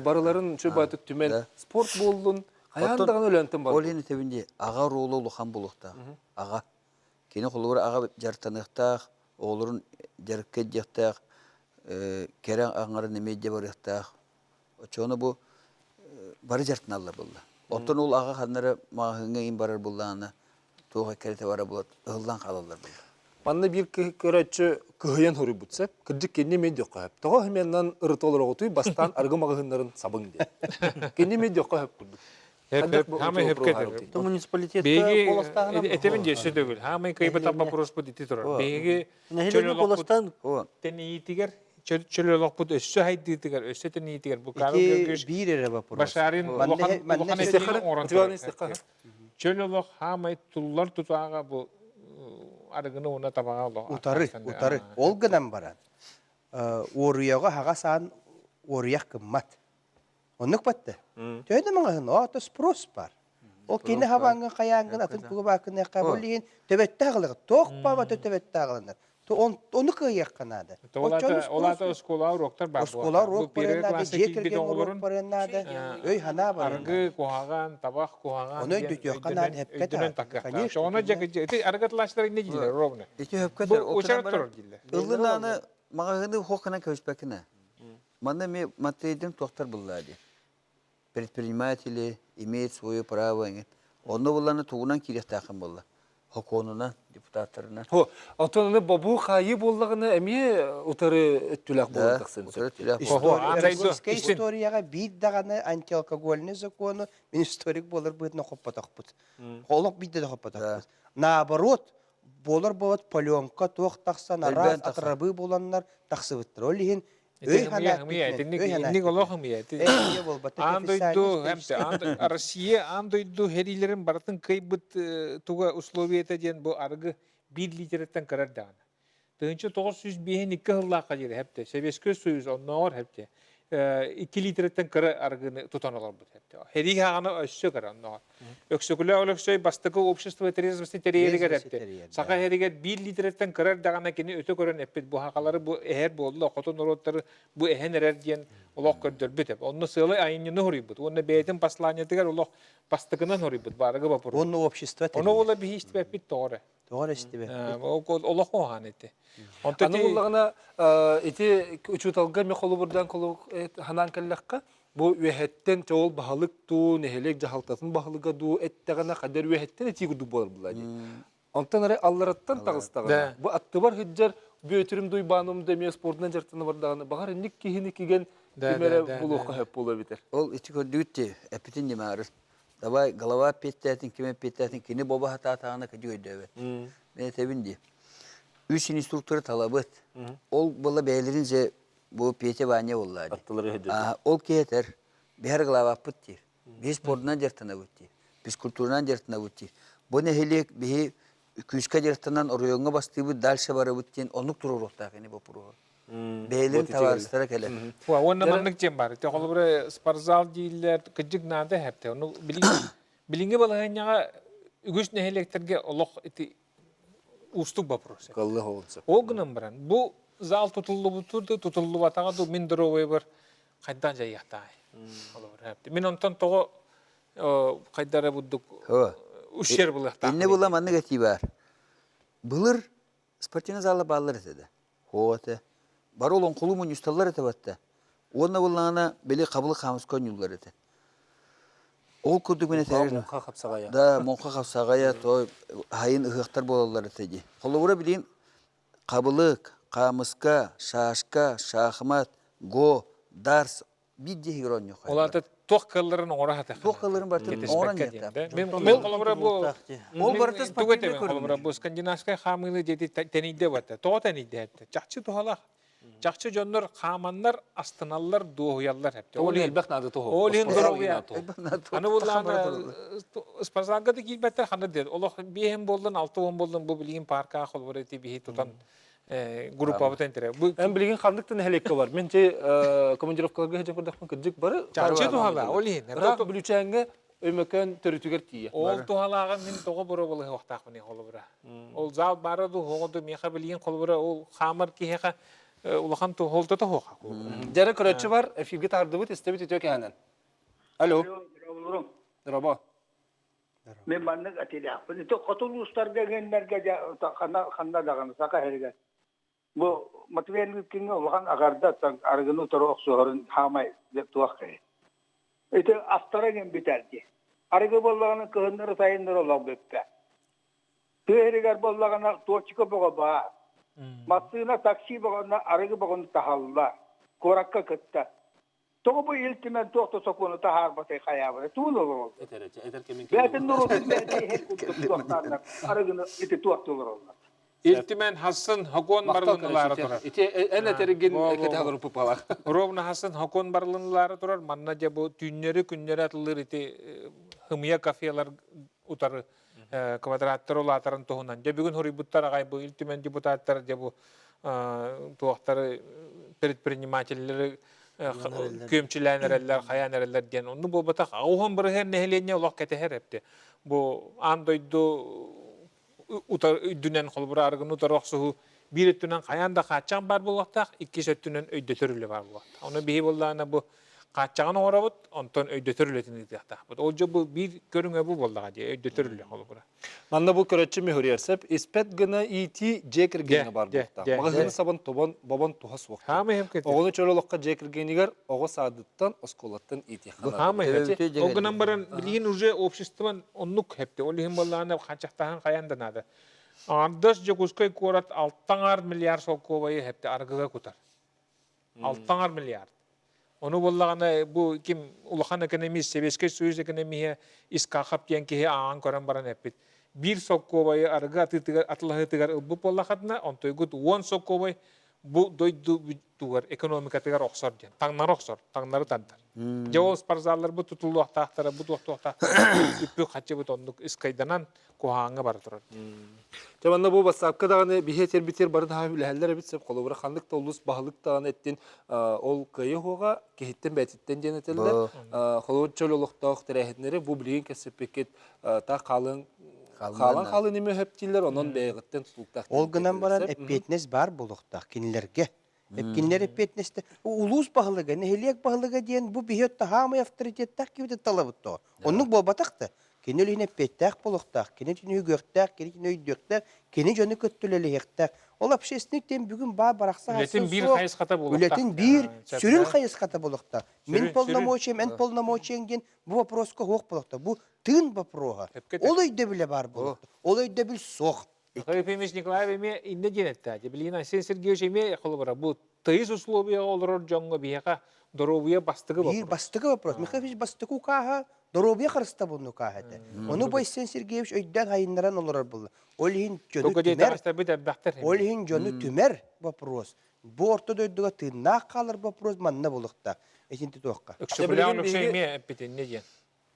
барыларын чөбөтүк түмэн спорт буоллун хайаан даҕаны өлөөнтөн бар. Ол иһин этэбин дии аҕа оруола улахан буолуохтаах. Аҕа. Кини холобура аҕа дьарыктаныахтаах, оҕолорун дьарыкка илдьиэхтээх, кэрэ аҥарын эмиэ илдьэ барыахтаах. Оччоҕуна бу бары дьарыктаналлар буолла. Оттон ол аҕа ханна эрэ маҕаһыыҥҥа иин барар буоллаҕына, туох эккирэтэ бара буолат, ыһыллан хаалаллар буолла. Манна биир көрөөччү кыһыйан суруйбут сөп. Кырдьык кинини эмиэ диэххэ сөп. Тоҕо химиянан ырыта олороҕутуй бастаан арыгы маҕаһыыннарын сабыҥ диэн. Кинини эмиэ диэххэ сөп курдук. Хаамай хөпкө этэр. Муниципалитетка куоластааһына Этебин дьэ өссө төгүл. Хаамай кыйбат вопроспут ити турар. Биһиги Нэһилиэнньэ куоластаан тэнийиитигэр чөл олохпут өссө хайдыытыгар, өссө тэнийиитигэр бу Карл Георгиевич биир эрэ вопрос. Башарин улахан улахан этиини оҥорон турар. Чөл олох хаамай туллар тутааҕа бу арыгыны уонна табаҕа олох Утары, утары. Ол гынан баран, уоруйаҕа аһаҕас аан уоруйах гыммат. Оннук батта. Төһө да маҥаһын, ото спрос бар. Ол кини хабаҥҥын хайааҥҥын атын тугу баакыныахха бу лиһин төбөттө аҕылыгы туох баабата төбөттө аҕылынар. Ону кыайыахха наада. Ол оскуола уроктар бар. Оскуола урок барыан наада, дьиэ кэргэн урок барыан наада, өй санаа барыан Аргы куһаҕан, табах куһаҕан. Ону өйдөтүөххэ наада, хэпкэ Конечно. Ону дьэ ити аргытлаачтар инне дииллэр ровно. Ити хөпкө Бу учарат турар дииллэр. Ыллынааны маҕаһыыны хохканан көспөккүнэ. Манна эми Матвейдин туохтар буллаа дии. Предприниматели имеют свое право эҥин. Онно булланы тугунан киириэхтээххин буолла? Хокуонунан, депутаттарынан. Хо, оттон аны бобуу хаайыы буоллаҕына эмиэ утары өттүлээх буолан тахсын. Утары өттүлээх Российская историяҕа биир даҕаны антиалкогольный закону мин историк буолар быһыытынан хоппотохпут. Олох биирдэ да хоппотохпут. Наоборот, буолар буолбат пленка туох тахсан араас атырабыы буланнар тахсыбыттар. Ол иһин өй Итинник олох ымыйа. Аан дойду Россия аан дойду хэриилэрин барытын кыайбыт туга условиета диэн бу арыгы биир литереттен кырар даҕаны. 1905 сыллаахха диэри хэпте Советский Союз оннооҕор хэпте 2 литреттен кыра арыгыны тутан олорбут хэпте. Хэрии хаҕана өссө кыра оннооҕор. Өксөкүлээх Өлөксөй бастакы общество трезвости тэрийэригэр эпти. Саха иһэригэр биир литреттэн кыра эрдэҕинэ кини өтө көрөн эппит бу хахалары бу эһэр буолла, хоту норуоттары бу эһэн эрэр диэн олох көрдөрбүт эп. Онно сыалай айымньыны хоруйбут. Уонна бэйэтин посланиетыгар олох бастакынан хоруйбут баарыгы боппуруос. Уонна общество Ону ола биһи истибэппит тоҕо эрэ. Тоҕо эрэ истибэппит. Олох оһаан ити. Аны буллаҕына ити учууталга ми холобурдаан ханаан кэллэххэ Бу үөһэттэн чоол баһылык дуу, нэһилиэк дьаһалтатын баһылыга дуу эттэҕинэ хадэр үөһэттэн этии курдук буолар буолла дии. Онтон эрэ аллараттан таҕыстаҕына, бу аттыбар сылдьар Бүөтүрүм Дуйбааным да эмиэ спордунан дьарыктана бардаҕына, баҕар инник киһини кигэн ким эрэ булуохха сөп буолуо эбитэр. Ол ити көрдүгүт дии, эппитин димаары. Давай голова эппиэттээтин, ким эппиэттээтин, кини боба сатаатаҕына кыдьык өйдөөбөт. Мен этэбин дии. Үс инструкторы талабыт. Ол была бэйэлэрин же Бу Петя Ваня буолла дии. Аттылары өйдөтөр. Ол киһи этэр, биһэр главаппыт диир. Биһи спордунан дьарыктанабыт диир. Физкультуранан дьарыктанабыт диир. Бу нэһилиэк биһи күүскэ дьарыктанан оройуоҥҥа бастыыбыт, дальше барабыт диэн оннук туруоруохтаах ини боппуруоһу. Бэйэлэрин табаарыстара кэлэр. Уонна маннык диэн баар. Ити холобура спортзал дииллэр, кырдьык наада эһэпте. Ону билиҥҥи балаһыанньаҕа үгүс нэһилиэктэргэ олох ити уустук вопрос. Ол гынан баран, бу зал тутуллубуту да тутуллубатаҕа дуу мин доруобуйабар хайдах дьайыахтаай? Мин онтон тоҕо хайдара бурдук ущерб булыахтаах. Инне була маннык этии баар. Былыр спортивный зала бааллар этэ да. Хоо этэ. Бары олоҥхолуу мунньусталлар этэ батта. Уонна буллаҕына били хабылык хаамыска оонньууллар этэ. Ол курдук мин этэрин. Муҥха хапсаҕайа. Да, муҥха хапсаҕайа, то хайын ыһыахтар буолаллар этэ дии. Холобура билигин хабылык, хаамыска, шашка, шахмат, го, дарс биир дьиһигэр оонньуохха. Ол аата туох кыалларын оҥоро сатыах. Туох кыалларын барытын оҥорон иһиэхтээх. Мен холобура бу Ол барыта спортивный холобура бу скандинавскай хаамыыны диэти тэнийдэ барта. Тоҕо тэнийдэ эптэ? Чахчы туһалаах. Чахчы дьоннор хааманнар, астыналлар, дуоһуйаллар эптэ. Ол элбэх наада туһу. Ол иһин доруобуйа. Аны буллаана спортзалга да киирбэттэр ханна диэн. Олох биэһин буоллун, 60 буоллун бу билигин парка холобура ити биһи тутан группабыт энтере. Эн билигин ханнык да нэһилиэккэ бар. Мен те командировкаларга сылдьан көрдөхпүн кырдьык бары Чахчы туһала, ол иһин. Ыраах Бүлүүчээҥҥэ Өймөкөөн төрүтүгэр тиийэ. Ол туһалааҕын мин тоҕо боруобалаһыахтаахпыный холобура. Ол зал баара дуу, оҕо дуу миэхэ билигин холобура ол хаамар киһиэхэ улахан туһолтото суоха. Дьэрэ көрөөччү бар, эфиргэ таһардыбыт, истэбит үтүө кэһэнэн. Алло. Дорообо. Мин маннык этилээхпин. Ити хоту улуустарга геннэргэ ханна ханна даҕаны саха сиригэр бу Матвей Лыткиҥҥа улахан агарда арыгыны утары охсуһарын хаамай туох киһи. Ити астара гэн бүтэрди. Арыгы буоллаҕына кыһыннары сайыннары олох бүппэ. Тыа сиригэр буоллаҕына туочука бөҕө баар. Массыына, такси бөҕөннө арыгы бөҕөнү таһаллар. Куоракка кытта. Тоҕо бу Ил Түмэн туох да сокуону таһаарбатай хайаабытай тугун олороллор? Бэйэтин норуотун бэйэтэ иһэр курдук туохтааннар арыгыны ити туохтуу олороллор. Ил Түмэн хассын хокуон барылынылаары турар. Ити эн этэргин кэтэһэлэр уппалар. Ровно хассын хокуон барылынылаары турар. Манна дьэ бу түүннэри күннэри атыллыр ити хымыйа кафелар утары квадраттар улаатарын туһунан. Дьэ бүгүн хоруйбуттар аҕай бу Ил Түмэн депутаттара дьэ бу туохтары предпринимателлэри күөмчүлээн эрэллэр, хайаан эрэллэр диэн. Онну буолбатах. Уһун бырыһыан нэһилиэнньэ олох кэтэһэр эпти. Бу аан дойду утар үрдүнэн холобура арыгыны утары охсуһуу биир өттүнэн хайаан да хааччах баар буолуохтаах, иккис өттүнэн өйдөтөр үлэ баар буолуохтаах. Ону биһи буоллаҕына бу хааччаҕын оҥоробут, онтон өйдөтөр үлэтин ыытыахтаахпыт. Ол дьэ бу биир көрүҥэ бу буоллаҕа дии, өйдөтөр үлэ холобура. Манна бу көрөччү мүһүрүөрсэп испэт гына иитии дьиэ кэргэҥҥэ баар буолуохтаах. Маҕаһыыны сабан тобон бобон туһа суох. Оҕону чөл олоххо дьиэ кэргэнигэр оҕо саадыттан, оскуолаттан иитиэххэ наада. Ол гынан баран билигин уже обществон оннук хэпти. Ол иһин буоллаҕына хааччахтааһын хайаан да наада. Аҥардас Дьокуускай куорат алтаҥар миллиард солкуобайы хэпти арыгыга кутар. Алтаҥар миллиард. Ону буоллаҕына бу ким улахан экономист, Сэбиэскэй Союз экономиһа Искахов диэн киһи ааҕан көрөн баран эппит. Биир солкуобайы арыгы атыытыгар атылаһыытыгар ылбыт буоллаххытына, онтуйгут 10 солкуобай бу дойду тугар экономикатыгар охсор диэн. Таҥнары охсор, таҥнары тардар. Дьэ ол спортзалларбыт тутуллуохтаахтара, бу туохтуохтаахтара үппү хаччыбыт оннук ыскайданан куһаҕаҥҥа бара турар. Дьэ манна бу бассаапка даҕаны биһи этэрбитигэр бары наһаа үлэһэллэр эбит сөп холобура ханнык да улус баһылык даҕаны эттин ол кыайыы уһуоҕа киһиттэн бэйэтиттэн диэн этэллэр. Холобур чөл олохтоох тэрээһиннэри бу билигин кэпсэппиккит таах хаалыан хаалан хаалын эми өһөптииллэр онон бэйэҕиттэн тутулуктаах Ол гынан баран эппиэтинэс баар буолуохтаах кинилэргэ. Кинилэр эппиэтинэстэ улуус баһылыга, нэһилиэк баһылыга диэн бу биһи хаамай авторитеттаах киһибитин талабыт тоҕо. Оннук буолбатах да. Кини үлэһин эппиэттээх буолуохтаах, кини түнүгүөхтээх, кини түнү өйдүөхтээх, кини дьону кытта үлэлэһиэхтээх. Ол общественник диэн бүгүн баар барахсан Үлэтин биир хайысхата буолуохтаах. Үлэтин биир сүрүн хайысхата буолуохтаах. Мин полномочиям, эн полномочияҥ диэн бу вопроска суох буолуохтаах. Бу тыын вопроһа. Ол өйдөбүлэ баар буолуохтаах. Ол өйдөбүл суох. Михаил Ефимович Николаев эмиэ иннэ диэн этте. Билигин Айсен Сергеевич эмиэ холобура бу тыйыс условияҕа олорор дьоҥҥо биһиэхэ доруобуйа бастакы вопрос. Биир бастакы вопрос. Михаил Ефимович бастакы укааһа доруобуйа харыстабылын укааһа этэ. Ону бу Айсен Сергеевич өйдөөн хайыннаран олорор буолла. Ол иһин дьону түмэр, ол иһин дьону түмэр вопрос. Бу орто дойдуга тыыннаах хаалар вопрос манна булуохтаах. Итинти туохха. Өксөкүлээх Өлөксөй эмиэ эппитиннэ диэн.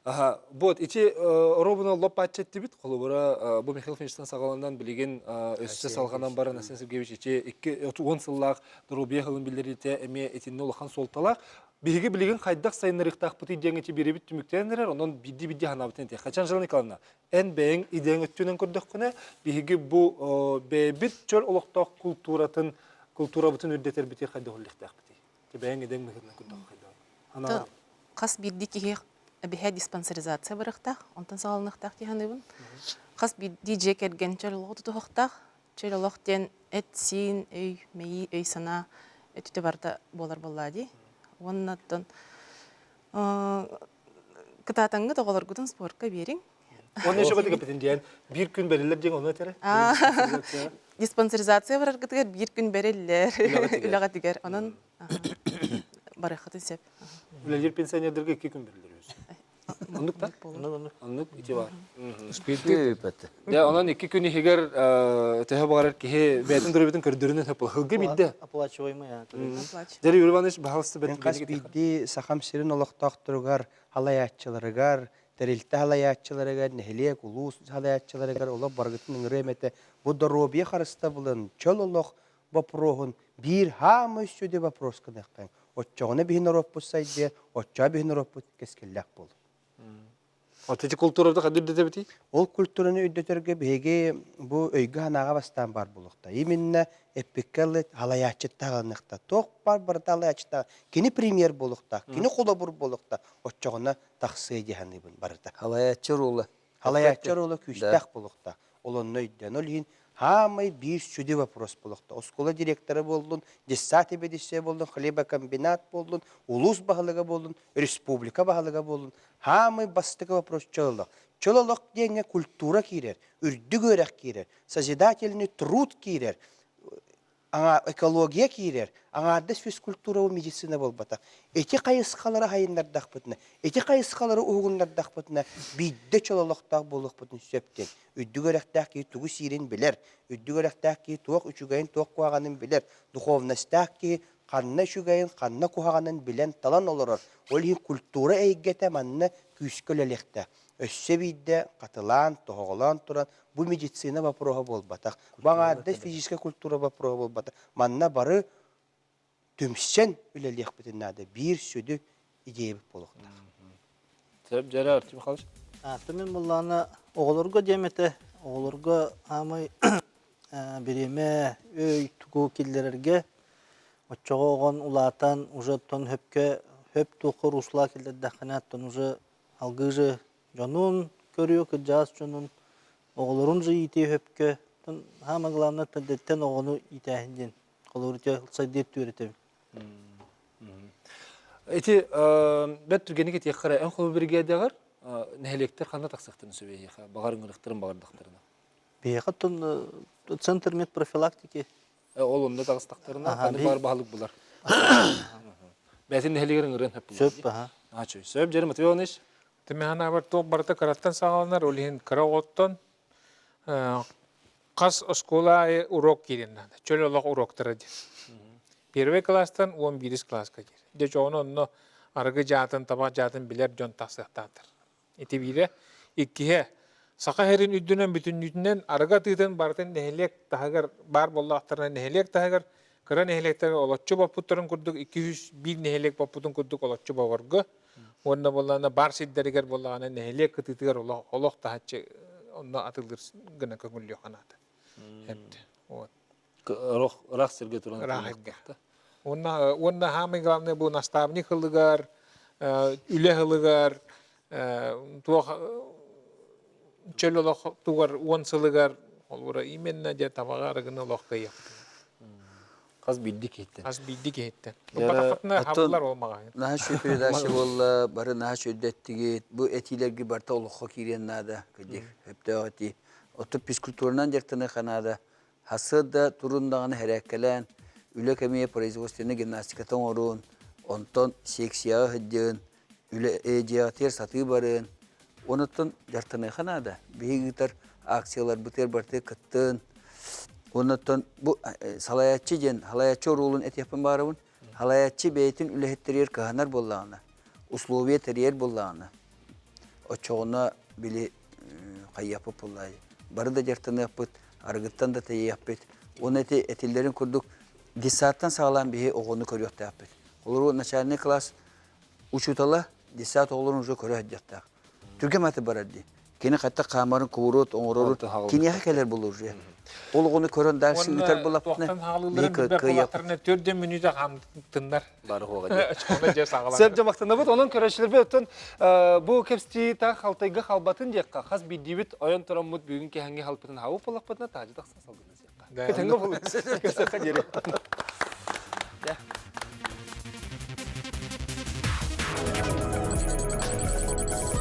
Аха, вот ити оруобуна лоп-пааччы эттибит. Холобура, бу Михаил Финичтан саҕаланан билигин өссө салҕанан баран Айсен Сергеевич ити 2 сыллаах доруобуйа сылын биллэриитэ эмиэ итиннэ улахан суолталаах. Биһиги билигин хайдах сайыннарыахтаахпытый диэн ити биэрэбит түмүктээн эрэр, онон биирдии-биирдии санаабытын этиэх. Хачан Анжела Николаевна, эн бэйэҥ идеяҥ өттүнэн көрдөххүнэ, биһиги бу бэйэбит чөл олохтоох култууратын, култуурабытын үрдэтэрбитигэр хайдах үллэхтээхпитий? Бэйэҥ идэҥ быһыытынан көрдөххө хайдах? Анаан. Хас биирдии киһи эбиһэ диспансеризация барыахтаах, онтон саҕаланыахтаах дии саныыбын. Хас биирдии дьиэ кэргэн чөл олоҕу тутуһуохтаах. Чөл олох диэн эт-сиин, өй, мэйии, өй-санаа өттүтэ барыта буолар буоллаа дии. Уонна оттон. Кытаатаҥҥыт оҕолоргутун спортка биэриҥ. Уонна еще баты капитан диэн биир күн бэриллэр диэн ону этэрэ. Диспансеризация бараргытыгар биир күн бэриллэр үлэҕитигэр. Онон барыаххытын сөп. Үлэлиир пенсионердарга икки күн бэриллэр үһү. Оннук да? Оннук ити бар. Дьэ, онон икки күн иһигэр төһө баҕарар киһи бэйэтин доруобуйатын көрдөрүнэн сөп Хылга биирдэ. Оплачиваемый. Дьэ, Юрий Иванович, баһалыста Мин хас биирдии Сахам сирин олохтоохторугар, халайааччыларыгар, тэрилтэ халайааччыларыгар, нэһилиэк, улуус халайааччыларыгар олох барыгытын ыҥырыам этэ. Бу доруобуйа харыстабылын, чөл олох боппуруоһун биир хаамай сүдү вопрос гыныахтаах. Оччоҕуна биһи норуоппут сайдыа, оччоҕо биһи норуоппут кэскиллээх буолуо. Вот эти культураны ханна үрдэтэбитий? Ол культураны үрдэтэргэ биһиги бу өйгө-санааҕа бастаан баар буолуохта. Именно эппиккэ ылы халайааччыттаах ылыныахта. Туох баар барыта халайааччыттаах. Кини премьер буолуохтаах, кини холобур буолуохтаах. Оччоҕуна тахсыа дии саныыбын барыта. Халайааччы оруола. Халайааччы оруола күүстээх буолуохтаах. Ол онно өйдөөн. Ол иһин хаамай биир сүдү вопрос буолуохтаах. Оскуола директора буоллун, детсад эбэдиссэ буоллун, хлебокомбинат буоллун, улуус баһылыга буоллун, республика баһылыга буоллун, хаамай бастакы вопрос чөл олох. Чөл олох диэҥҥэ культура киирэр, үрдүк үөрэх киирэр, созидательный труд киирэр, экология киирэр, аҥаардас физкультура медицина буолбатах. Ити хайысхалары хайыннардахпытына, ити хайысхалары уһугуннардахпытына биирдэ чөл олохтоох буолуохпутун сөп диэн. Үрдүк үөрэхтээх киһи тугу сиирин билэр, үрдүк үөрэхтээх киһи туох үчүгэйин, туох куһаҕанын билэр, духовностаах киһи ханна үчүгэйин, ханна куһаҕанын билэн талан олорор. Ол иһин культура эйгэтэ манна күүскэ үлэлиэхтээх. Өссө биирдэ хатылаан, тоһоҕолоон туран, бу медицина боппуруоһа буолбатах. Бу аҥаардас физическэй культура боппуруоһа буолбатах. Манна бары түмсэн үлэлиэхпитин наада. Биир сүдү идеябыт буолуохтаах. Сөп, дьэрэ, Артем Михайлович. Артем буллаана оҕолорго диэм этэ, оҕолорго аамай бириэмэ, өй тугу киллэрэргэ, оччоҕо оҕон улаатан уже оттон хөпкө хөп туохха руслаа киллэрдэххинэ оттон уже алгыы же дьонун көрүө, кырдьаҕас дьонун, оҕолорун же иитиэ хөпкө, оттон самое главное төрдөттөн оҕону иитээһин диэн холобур сайдыы өттүгэр этэбин. Ити бэрт түргэнник этиэххэ эрэ, эн холобур биригээдэҕэр нэһилиэктэр ханна тахсыахтарын сөбүй эһиэхэ? Баҕар ыҥырыктарын баҕардахтарына. Биһиэхэ оттон центр медпрофилактики. Ол онно таҕыстахтарына ханнык баҕар баһылык булар. Бэйэтин нэһилиэгэр ыҥырыан сөп булар. Сөп, аха. Ачуй. Сөп, Дьэрим Матвей Иванович. Тимэханабар туох барыта кыраттан саҕаланар, ол иһин кыра оҕоттон хас оскуола аайы урок киирэн наада. Чөл олох уроктара диэн. Первый класстан 11 класска диир. Дьэ, чоҕуну онно арыгы дьаатын, табах дьаатын билэр дьон тахсыахтаахтар. Ити биирэ. Иккиһэ, Саха сирин үрдүнэн бүтүннүүтүнэн арыгы атыытын барытын нэһилиэк таһыгар баар буоллахтарына нэһилиэк таһыгар кыра нэһилиэктэр олоччу боппуттарын курдук 201 нэһилиэк боппутун курдук олоччу боборго уонна буоллаҕына баар сирдэригэр буоллаҕына нэһилиэк кытыытыгар олох олох таһаччы онно атыллыыр гына көҥүллүөххэ наада. Вот. Ыраах сиргэ туран Ыраах сиргэ. Уонна уонна самый главное бу наставник ылыгар, үлэ ылыгар, туох чөл олох тугар уон сылыгар холобура именно дьэ табаҕа арыгыны олох кыайыахпыт. Хас биирдии киһиттэн. Хас биирдии киһиттэн. Батахпытына хабыллар ол маҕаһыын. Наһаа үчүгэй передача буолла, бары наһаа үчүгэйдэттигит. Бу этиилэрги барыта олоххо киириэн наада, кырдьык, сөптөөх этии. Оттон физкультуранан дьарыктаныахха наада. Сарсыарда турун даҕаны хэрээккэлээн, үлэ кэмигэр производственнай гимнастиката оҥоруун, онтон секцияҕа сылдьыын, үлэ дьиэҕитигэр сатыы барыан, онуттан дьарыктаныахха наада. Биһиги ыытар акцияларбытыгар барытыгар кыттын. Оннуттан бу салайааччы диэн, салайааччы оруолун этиэхпин баҕарабын. Салайааччы бэйэтин үлэһиттэригэр кыһанар буоллаҕына, условия тэрийэр буоллаҕына, оччоҕуна били хайыахпыт буоллаҕай, бары да дьарыктаныахпыт, арыгыттан да тэйиэхпит. Уонна ити этиллэрин курдук детсадтан саҕалаан биһи оҕону көрүөхтээхпит. Олору начальный класс учуутала детсад оҕолорун уже көрө сылдьыахтаах. Түргэн аты барар дии. Кини хатта хаамарын кубуруот оҥорору киниэхэ кэлэр буолуо уже. Ол оҕону көрөн дальше ыытар буоллахпытына биһи кыайыахпыт. Төрдөн мүнүүтэ хаамтыннар. Бары хуоҕа дии. Сөп дьамахтанабыт. Онон көрөөччүлэрбит оттон бу кэпсэтии таах халтайга халбатын диэххэ хас биирдиибит ойон тураммыт бүгүн киһэҥҥи халпытын хаабыт буоллахпытына таһдьа тахсан салгынна сиэххэ. Кэтэнгэ болун. Көрсөххө диэри.